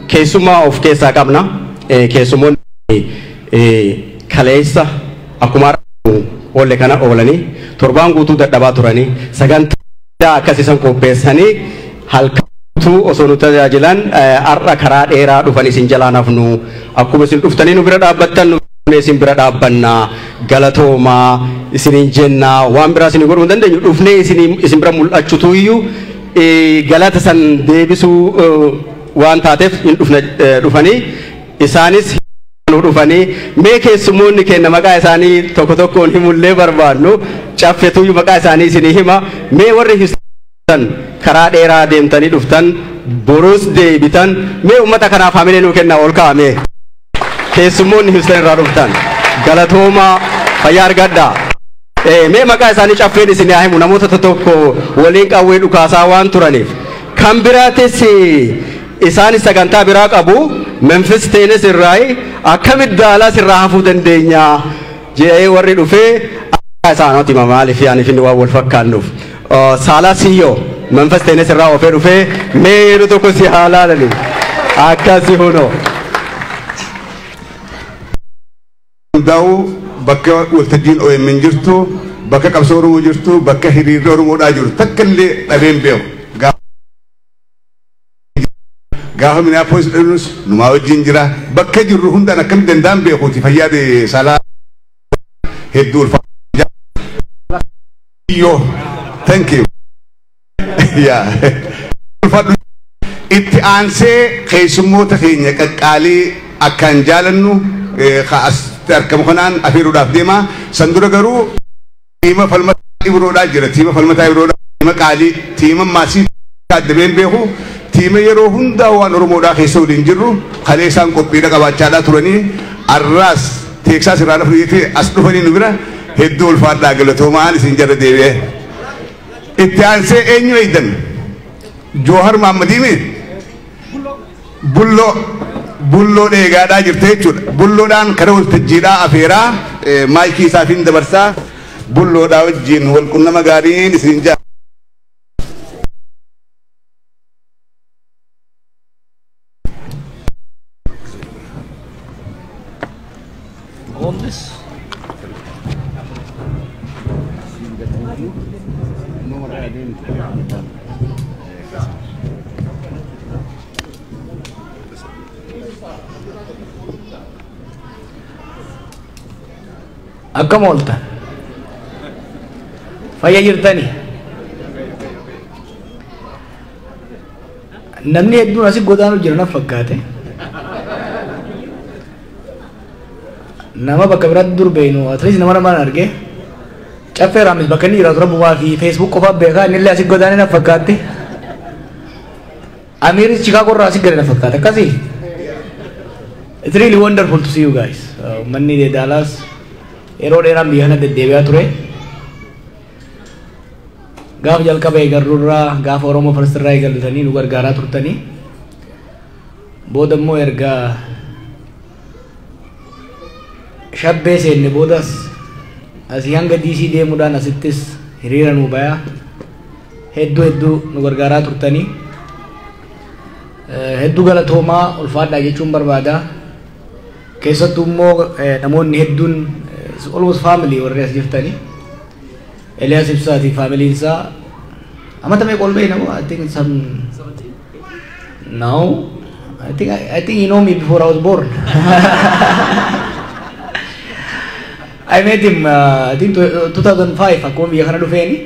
keessummaa of keessaa qabna. Keessummoonni kaleessa akkuma oolle kana oolanii torbaan guutuu dadhabaa turanii sagantaa akkasiisan qopheessanii halkan Osoo nu tajaajilan har'a karaa dheeraa dhufan isin jalaan hafnu, akkuma isin dhuftanii nu bira dhaabbattan nu isin bira dhaabbannaa, galatoomaa isiniin jennaa. Waan biraa isin godhuu hin dandeenyu, dhufnee isin bira mul'achuutu iyyuu galata san deebisuu waan taateef hin dhufne dhufanii isaanis nu dhufanii. Mee keessummoonni keenya maqaa isaanii tokko tokkoon himullee barbaannu, caffetuyyuu maqaa isaanii isinii hima. Mee warri karaa dheeraa deemtanii dhuftan, borus deebitan, mee ummata kanaaf hamilee nuu kennaa, ol kaa'ame. Keessummoonni Houston irraa dhuftan, galatoomaa, fayyaa argadhaa. Mee maqaa isaanii caffeen isin haa himu, namoota tokko waliin qawwee dhukaasaa waan turaniif. Kan biraatis isaanis sagantaa biraa qabu, Memphis Tennessee irraa akkamitti Dallas irraa hafuu dandeenya jedhee warri dhufee isaanoti hima, maaliif yaaniif inni waan wal fakkaannuuf. Saalaa Siyyoo Memphis Tennessee irraa oofee dhufee, mee yeroo tokko si haa laalani akkasi hunoo. Hundaa'u bakka waltajjiin OMN jirtu, bakka qabsoo Oromoo jirtu, bakka hiriirri Oromoodhaa jiru takka illee dhabeen beeku. Gaafa Minneapolis dhufnus numaa wajjin jira. Bakka jirru hundaan akkamitti danda'an beekuuti fayyaade Saalaa hedduu ulfaata. Yoo, thank you. Yeah. Ulfaadhu. Itti aansee keessummoota keenya qaqqaalii akkaan jaalannu asitti argamu kanaan afeeruudhaaf deema. San dura garuu tiima falmataa Ibroodhaa jira. Tiima falmataa Ibroodhaa, tiima qaalii, tiima maasii addabeen beeku, tiima yeroo hundaa waan Oromoodhaa keessa waliin jirru, kalee isaan qophiidha qabaachaadhaa turanii, arraas Teeksaas irraa dhufanii as dhufanii nu bira, hedduu ulfaadhaa, galatoomaan isin jala deebi'ee. Itti aansee eenyu eeydan? Joohar Mahaammadiimi? Bulloo bulloo dheegaadhaa jirte jechuudha. Bulloodhaan karaa waltajjiidhaa afeeraa, maayikii isaatiin dabarsaa, bulloodhaa wajjin wal qunnama gaariin isin jaa. On this. Akkam ooltan? Fayya jirtani? Namni hedduun asi godaanu jira na fakkaate. Nama bakka biraatti dur beeynu, at least nama namaan arge. Caffee Raamis bakka inni jiraatu rabbumaa fi Facebook qofa beekaa, innillee asi godaane na fakkaatti. Amiiris Chicago irraa asi gale na fakkaate akkasii. It's really wonderful to see you guys. Manni Dallas yeroo dheeraan biyya kana deddeebi'aa ture. Gaafa jalqaba eegalluurraa, gaafa Oromoo First irraa eegaltanii nu gargaaraa turtanii. Booda immoo erga shabbee seenne boodas asii hanga DC deemuudhaan asittis hiriira nu bayaa hedduu hedduu nu gargaaraa turtanii. Hedduu galatoomaa, ulfaadhaa jechuun barbaada. Keessattuu immoo namoonni hedduun almost family warri as jirtanii. Eliyaas Ibsaati faamiliin isaa amata meeqa ol beekna? I think some, no, I think you know me before I was born. I met him I think 2005 akkuma biyya kana dhufeeni.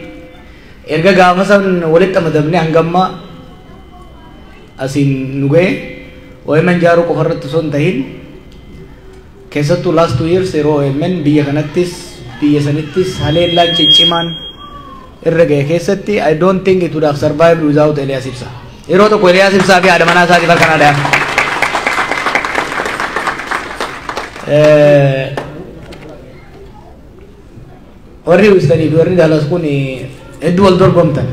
Erga gaafa san walitti amadamne hangamma asiin nu ga'e. OMN jaaruu qofa irratti osoo hin tahin, keessattuu last 2 years yeroo OMN biyya kanattis biyya sanittis haleellaan ciccimaan irra ga'e keessatti, I don't think it would have survived without Elias Ibsa. Yeroo tokko Elias Ibsaa fi haadha manaa isaatiif harka naa dhayaa. Warri Houstonii fi warri Dallas kun hedduu wal dorgomtan.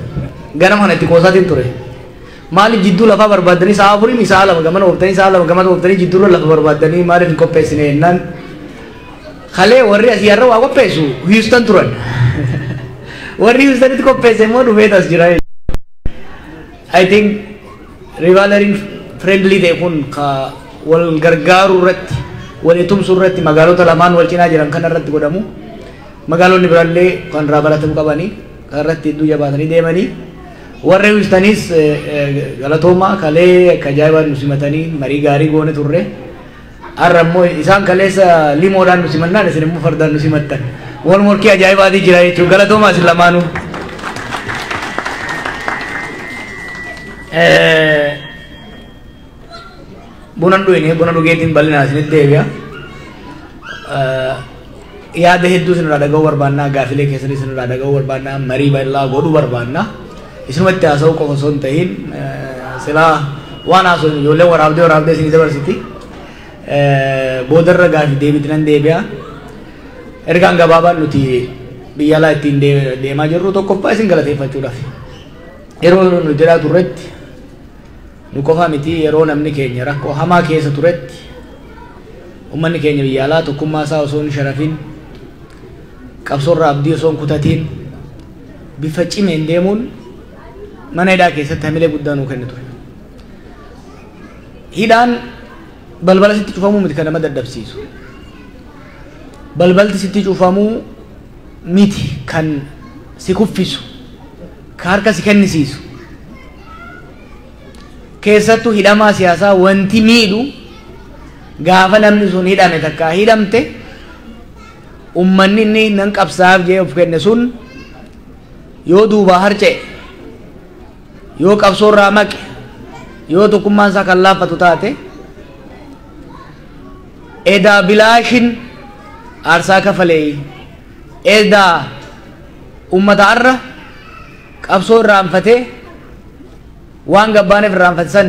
Ganama kana itti qoosaatiin ture. Maaliif jidduu lafaa barbaaddanii sa'a 4 sa'a 2 gamana ooftanii, sa'a 2 gamana ooftanii, jidduurra lafa barbaaddanii maaliif hin qopheessine jennaan, kalee warri asii har'a waa qopheessu Houston turan. Warri Houstonitti qopheesse immoo dhufeet as jira. I think rivalryn friendly ta'e kun ka wal gargaaruu irratti, walii tumsuu irratti magaalota lamaan wal cinaa jiran kana irratti godhamu, magaalonni biraallee kan irraa baratamuu qabanii kan irratti hedduu jabaatanii deemanii. Warri Houstoniis galatooma, kalee akka ajaa'ibaan nu simatanii marii gaarii goone turre. Har'a immoo isaan kaleessa limoodhaan nu simannaan, isin immoo fardaan nu simattan. Wal morkii ajaa'ibaatii jira jechuudha. Galatoomaa isin lamaanuu. Buna dhugine, buna dhugeetiin bal'inaan isinitti deebi'a. Yaada hedduu isinirraa dhaga'uu barbaannaa, gaafilee keessanii isinirraa dhaga'uu barbaannaa, marii bal'aa godhuu barbaannaa. Isinumatti haasa'uu qofa osoo hin ta'in, silaa waan haasa'u ijoolleen waraabdee waraabdee isinii dabarsiti. Boodarra gaafii deebiitti nan deebi'a. Ergaan gabaabaan nuti biyya alaa ittiin deemaa jirru tokkoffaa isin galateeffachuudhaaf. Yeroo nu jedhaa turretti, nu qofa miti, yeroo namni keenya rakkoo hamaa keessa turetti, uummanni keenya biyya alaa tokkummaa isaa osoo hin sharafin, qabsoorraa abdii osoo hin kutatiin, bifa cimeen deemuun mana hidhaa keessatti hamilee guddaa nuu kenne ture. Hidhaan balbala sitti cufamuu miti kan nama dadhabsiisu. Balbalti sitti cufamuu miti kan si kuffisu, ka harka si kennisiisu. Keessattuu hidhamaa siyaasaa wanti miidhu, gaafa namni sun hidhame takkaa hidhamte, ummanni inni nan qabsaaf jee of kenne sun yoo duubaa harca'e, yoo qabsoorraa maqe, yoo tokkummaan isaa kan laaffatu taate, edaa bilaashin aarsaa kafalee, edaa ummata arra qabsoo irraanfatee waan gabbaaneef irraanfate san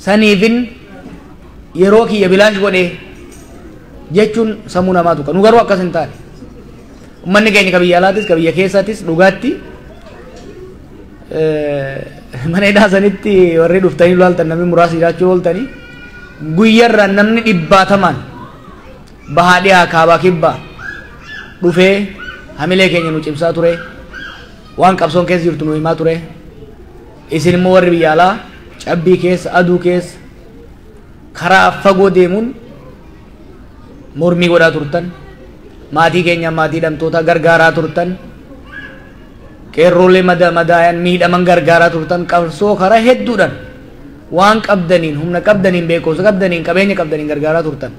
saniifin yeroo kiyya bilaash godhe jechuun sammuu namaa tuqa. Nu garuu akkas hin taane. Ummanni keenya ka biyya alaatis ka biyya keessaatis dhugaatti mana hidhaa sanitti warri dhuftanii ilaaltan, namni muraasni jiraachuu ooltanii, guyyarraan namni dhibbaatamaan bahaa dhiyaa kaabaa kibbaa dhufee hamilee keenya nu cimsaa ture, waan qabsoon keessa jirtu nu himaa ture. Isin immoo warri biyya alaa cabbii keessa, aduu keessa, karaa fagoo deemuun mormii godhaa turtan, maatii keenya, maatii hidhamtoota gargaaraa turtan, qeerroolee madaayan miidhaman gargaaraa turtan, qabsoo karaa hedduudhaan waan qabdaniin, humna qabdaniin, beekumsa qabdaniin, qabeenya qabdaniin gargaaraa turtan.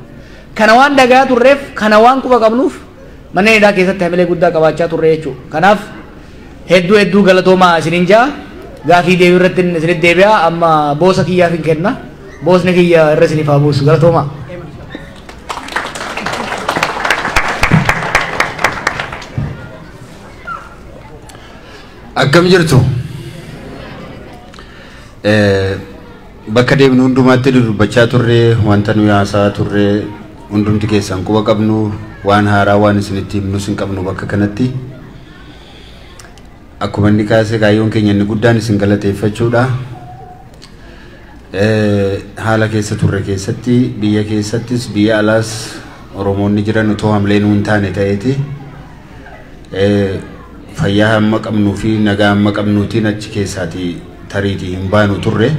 Kana waan dhagaa turreef, kana waan quba qabnuuf, manneen hidhaa keessatti hamilee guddaa qabaachaa turre jechuudha. Kanaaf hedduu hedduu galatoomaa isiniin jaa. Gaafii deebii irratti isinitti deebi'a. Amma boosa kiyyaaf hin kenna. Boosni kiyya irra isiniif haa buusu. Galatoomaa. Akkam jirtu? Bakka deemnu hundumaatti dubbachaa turre, wanta nuyi haasaa turre hundumti keessan quba qabnu, waan haaraa waan isinitti himnus hin qabnu bakka kanatti. Akkuma inni kaase, kaayyoon keenya inni guddaan isin galateeffachuudha. Haala keessa turre keessatti, biyya keessattis biyya alaas Oromoonni jiran utoo hamlee nuun taane ta'eeti. Fayyaa hamma qabnuu fi nagaa hamma qabnuutiin achi keessaatii tariitii hin baanu turre.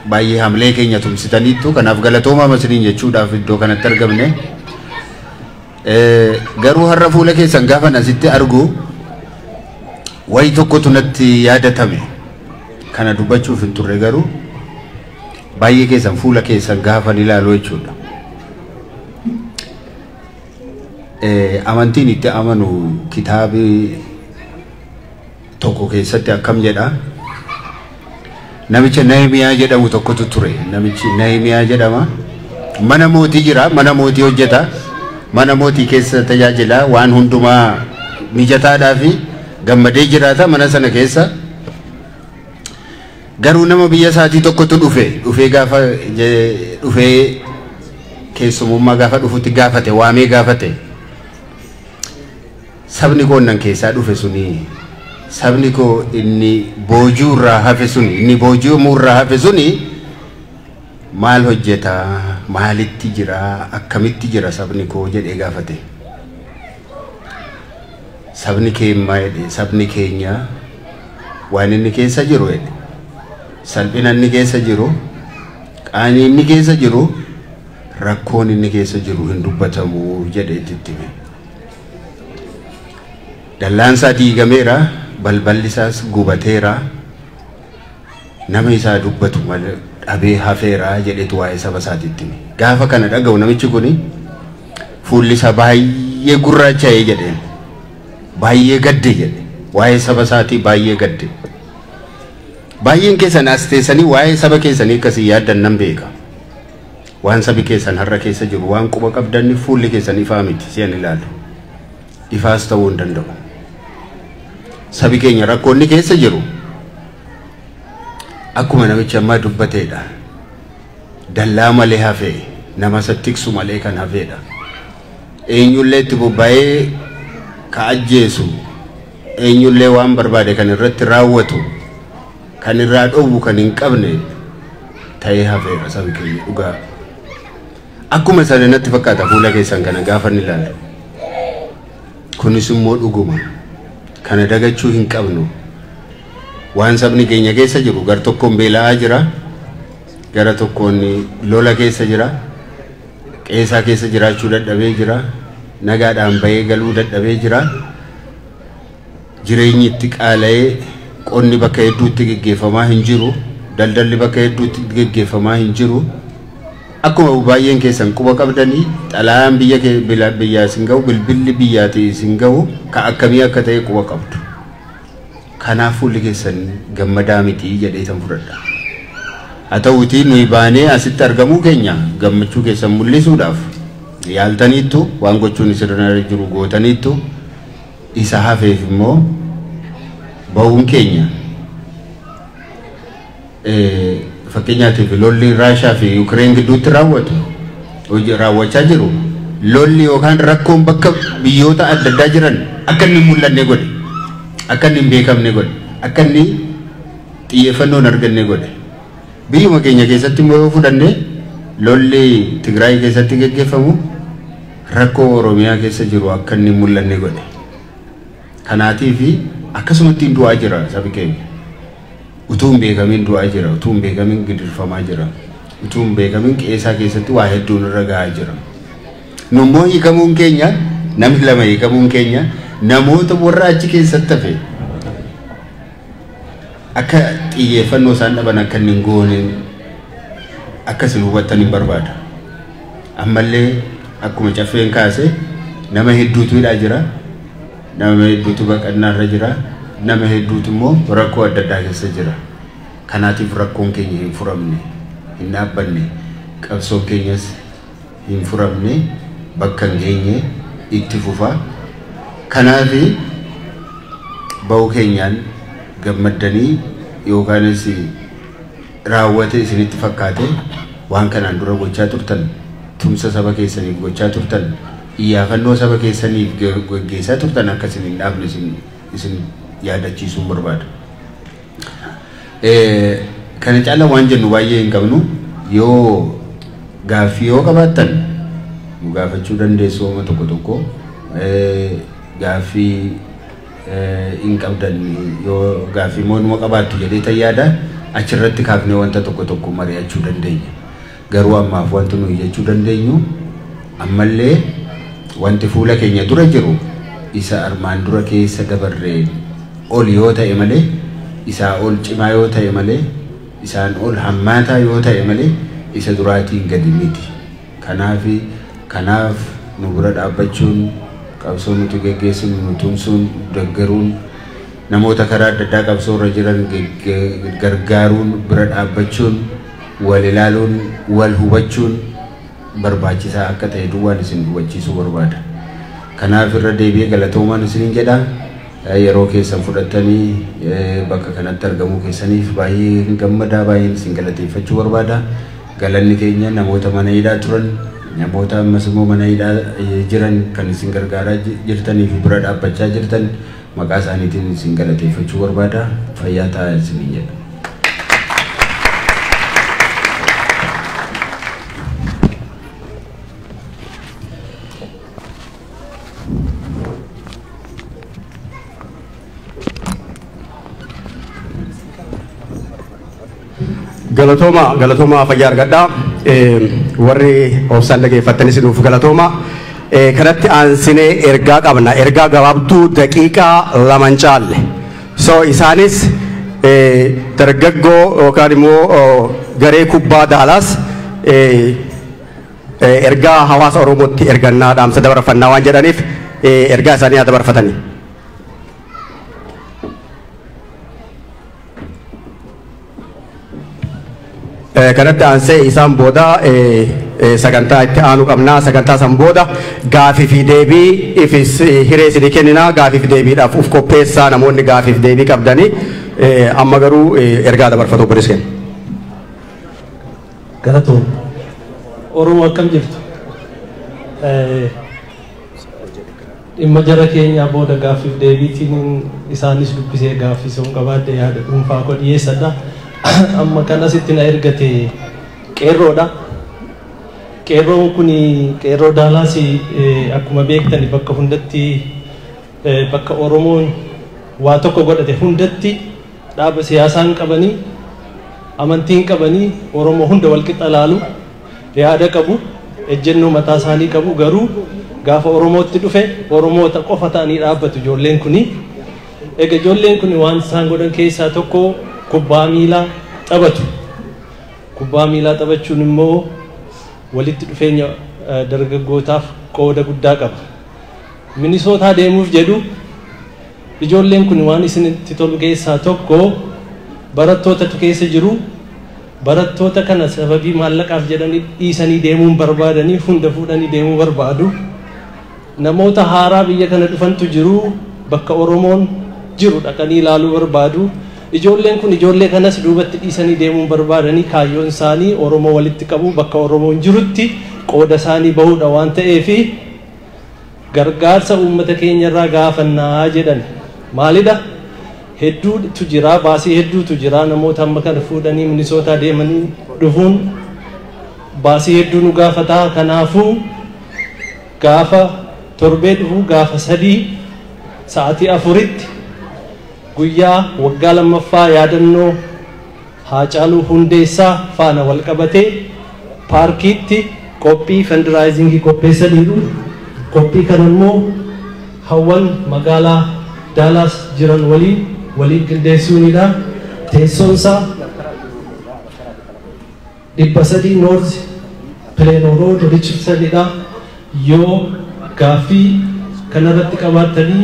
Baay'ee hamlee keenya tumsitaniittu, kanaaf galatoomaa isiniin jechuudhaaf iddoo kanatti argamne. Garuu har'a fuula keessan gaafan asitti argu wayi tokkotu natti yaadatame. Kana dubbachuuf hin turre, garuu baay'ee keessan fuula keessan gaafan ilaalu jechuudha. Amantiin itti amanu kitaabi tokko keessatti akkam jedha. Namicha Nahimiyaa jedhamu tokkotu ture. Namichi Nahimiyaa jedhama. Mana mootii jira, mana mootii hojjeta. Mana mootii keessa tajaajila, waan hundumaa mijataadhaa fi gammadee jiraata mana sana keessa. Garuu nama biyya isaatii tokkotu dhufe, dhufee gaafa dhufee keessumummaa gaafa dhufutti gaafate, waamee gaafate. Sabni koo nan keessaa dhufe suni, sabni koo inni boojuu irraa hafe suni, inni boojuu irraa hafe suni maal hojjeta, maalitti jira, akkamitti jira sabni koo jedhee gaafate. Sabni keenya jedhe, sabni keenya waan inni keessa jiru jedhe, salphina inni keessa jiru, qaanii inni keessa jiru, rakkoon inni keessa jiru hin dubbatamu jedhee itti hime. Dallaan isaa diigameera, Balballi isaas gubateera. Nama isaa dubbatu malee dhabee hafeera jedhetu waa'ee saba isaatiitti hime. Gaafa kana dhaga'u namichi kuni fuulli isaa baay'ee gurraacha'ee jedheen. Baay'ee gadde jedhe. Waa'ee saba isaatii baay'ee gadde. Baay'een keessan as teessanii waa'ee saba keessanii akkasii yaaddan nan beeka. Waan sabi keessan har'a keessa jiru waan quba qabdanni fuulli keessan ifaa miti si'an ilaalu. Ifaas ta'uu hin danda'u. Sabi keenya rakkoonni keessa jiru akkuma namichi ammaa dubbateedha. Dallaa malee hafee nama isa tiksu malee kan hafeedha. Eenyullee itti bobba'ee ka ajjeesu, eenyullee waan barbaade kan irratti raawwatu, kan irraa dhoowwu kan hin qabne ta'ee hafeera sabi keenya dhugaa. Akkuma sana natti fakkaata fuula keessan kana gaafa inni ilaalu. Kunis immoo dhuguma. Kana dagachuu hin qabnu. Waan sabni keenya keessa jiru gar tokkoon beela'aa jira, gara tokkoon lola keessa jira, qeesaa keessa jiraachuu dadhabee jira, nagaadhaan bahee galuu dadhabee jira. Jireenyi itti qaala'ee qonni bakka hedduutti geggeeffamaa hin jiru, daldalli bakka hedduutti geggeeffamaa hin jiru. Akkuma baay'een keessan quba qabdanii xalayaan biyya biyyaa isin ga'u, bilbilli biyyaatii isin ga'u ka akkamii akka ta'e quba qabdu. Kanaaf fuulli keessan gammadaa miti jedhee tan fudhadha. Haa ta'uutii nuyi baanee asitti argamuu keenya gammachuu keessan mul'isuudhaaf yaaltaniittu waan gochuun isin jiru gootaniittu isa hafeef immoo ba'uun keenya fakkeenyaatiif lolli Raashaa fi Yukireen gidduutti raawwatu raawwachaa jiru lolli yookaan rakkoon bakka biyyoota adda addaa jiran akka inni hin mul'anne godhe, akka inni hin beekamne godhe, akka inni xiyyeeffannoo hin arganne godhe. Biyyuma keenya keessatti immoo yoo fudhanne lolli Tigraay keessatti geggeeffamu rakkoo Oromiyaa keessa jiru akka inni hin mul'anne godhe. Kanaatiif akkasumatti hin du'aa jira sabi keenya. Utuu hin beekamin du'aa jira, utuu hin beekamin gidirfamaa jira, utuu hin beekamin qeesaa keessatti waa hedduun irra gahaa jira. Nummoo hiikamuun keenya, namni lama hiikamuun keenya namoota warra achi keessatti hafe akka xiyyeeffannoo isaan dhaban akka inni hin goone akka isin hubattan hin barbaada. Ammallee akkuma caffeen kaase nama hedduutu hidhaa jira, nama hedduutu baqannaa irra jira, nama hedduutu immoo rakkoo adda addaa keessa jira. Kanaatiif rakkoon keenya hin furamne, hin dhaabbanne, qabsoon keenyas hin furamne, bakka hin geenye itti fufa. Kanaaf ba'uu keenyaan gammaddanii yookaanis raawwate isinitti fakkaate waan kanaan dura gochaa turtan, tumsa saba keessaniif gochaa turtan, iyyaafannoo saba keessaniif geggeessaa turtan akka isin hin dhaabne isin yaadachiisuun barbaada. Kana caala waan jennu baay'ee hin qabnu. Yoo gaaffii yoo qabaattan nu gaafachuu dandeessu oma tokko tokko. Gaaffii hin qabdan yoo gaaffii immoo numa qabaattu jedhee tan yaada achirratti kaafnee wanta tokko tokko mari'achuu dandeenya. Garuu ammaaf wanti nuyi jechuu dandeenyu ammallee wanti fuula keenya dura jiru isa armaan dura keessa dabarree ol yoo ta'e malee, isaa ol cimaa yoo ta'e malee, isaan ol hammaataa yoo ta'e malee isa duraatiin gadi miti. Kanaaf nu bira dhaabbachuun, qabsoo nuti geggeessinu nu tumsuun, deeggaruun, namoota karaa adda addaa qabsoo irra jiran gargaaruun, bira dhaabbachuun, wal ilaaluun, wal hubachuun barbaachisaa akka ta'e duwwaan isin hubachiisuu barbaada. Kanaaf irra deebi'ee galatoomaan isiniin jedha. Yeroo keessan fudhattanii bakka kanatti argamuu keessaniif baay'ee gammadaa, baay'een isin galateeffachuu barbaada. Galanni keenya namoota mana hidhaa turan, namoota ammas immoo mana hidhaa jiran kan isin gargaaraa jirtanii fi bira dhaabbachaa jirtan maqaa isaaniitiin isin galateeffachuu barbaada. Fayyaa ta'aa isiniin jedha. Galatooma, galatooma fayyaa argadhaa. Warri obsaan dhageeffattanis nuuf galatooma. Kanatti aansinee ergaa qabna. Ergaa gabaabduu daqiiqaa 2 caalle. So isaanis dargaggoo yookaan immoo garee kubbaa Daalaas ergaa hawaasa Oromootti ergannaa dhaamsa dabarfannaa waan jedhaniif ergaa isaanii haa dabarfatanii. Kanatti aansee isaan booda sagantaa itti aanu qabnaa. Sagantaa san booda gaafii fi deebii ifis hiree isinii kenninaa. Gaafii fi deebiidhaaf uf qopheessaa namoonni gaafii fi deebii qabdanii amma garuu ergaa dabarfatu obboleessi keenya. Galatoom. Oromoo akkam jirtu? Dhimma jara keenyaa booda gaaffiif deebiitiin isaanis dubbisee gaaffii sun qabaadhe yaada dhuunfaa koo dhiyeessadha. Amma kan asitti na ergate qeerroodha. Qeerroon kun qeerroo Daalaas akkuma beektani bakka hundatti bakka Oromoon waa tokko godhate hundatti dhaaba siyaasaa hin qabanii, amantii hin qabanii, Oromoo hunda walqixa laalu, yaada qabu, ejjennoo mataa isaanii qabu. Garuu gaafa Oromootti dhufe Oromoota qofa ta'anii dhaabbatu ijoolleen kuni. Egaa ijoolleen kuni waan isaan godhan keessaa tokko kubbaa miilaa taphatu. Kubbaa miilaa taphachuun immoo walitti dhufeenya dargaggootaaf qooda guddaa qaba. Minisootaa deemuuf jedhu ijoolleen kun waan isinitti tolu keessaa tokko barattootatu keessa jiru. Barattoota kana sababii maallaqaaf jedhanii dhiisanii deemuun barbaadanii hunda fuudhanii deemuu barbaadu. Namoota haaraa biyya kana dhufantu jiru, bakka Oromoon jiru dhaqanii ilaaluu barbaadu. Ijoolleen kun ijoollee kanas duubatti dhiisanii deemuun barbaadanii kaayyoon isaanii Oromoo walitti qabu, bakka Oromoon jirutti qooda isaanii bahuudha waan ta'eefi gargaarsa uummata keenyarraa gaafannaa jedhan. Maalidha? Hedduutu jira, baasii hedduutu jira. Namoota amma kana fuudhanii Minisootaa deemanii dhufuun baasii hedduu nu gaafataa. Kanaafuu gaafa torbee dhufu gaafa 3 sa'aatii 4tti guyyaa waggaa 2ffaa yaadannoo Haacaaluu Hundeessaa faana wal qabatee paarkiitti qophii fundraisingii qopheessaniiru. Qophii kana immoo hawwan magaalaa Daalaas jiran waliin qindeessuunidha. Teessoon isaa 300 North Plano Road Richardsonidha. Yoo gaaffii kanarratti qabaattanii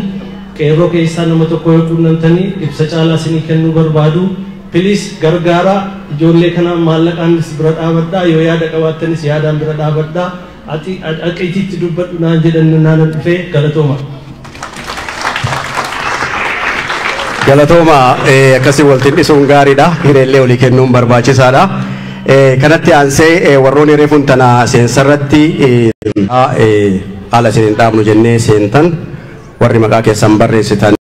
qeerroo keessaa nama tokko yoo quunnamtanii ibsa caalaa isinii kennuu barbaadu. Please gargaaraa ijoollee kana maallaqaanis bira dhaabadhaa, yoo yaada qabaattanis yaadaan bira dhaabadhaa. Aqiitiitti dubbadhu naan jedhan naan dhufee galatooma. Galatooma akkasii walitti dhisuun gaariidha. Hireellee olii kennuun barbaachisaadha. Kanatti aansee warroonni reefuun tana seensarratti haala isin hin dhaabnu jennee seentan warri maqaa keessan barreessitan.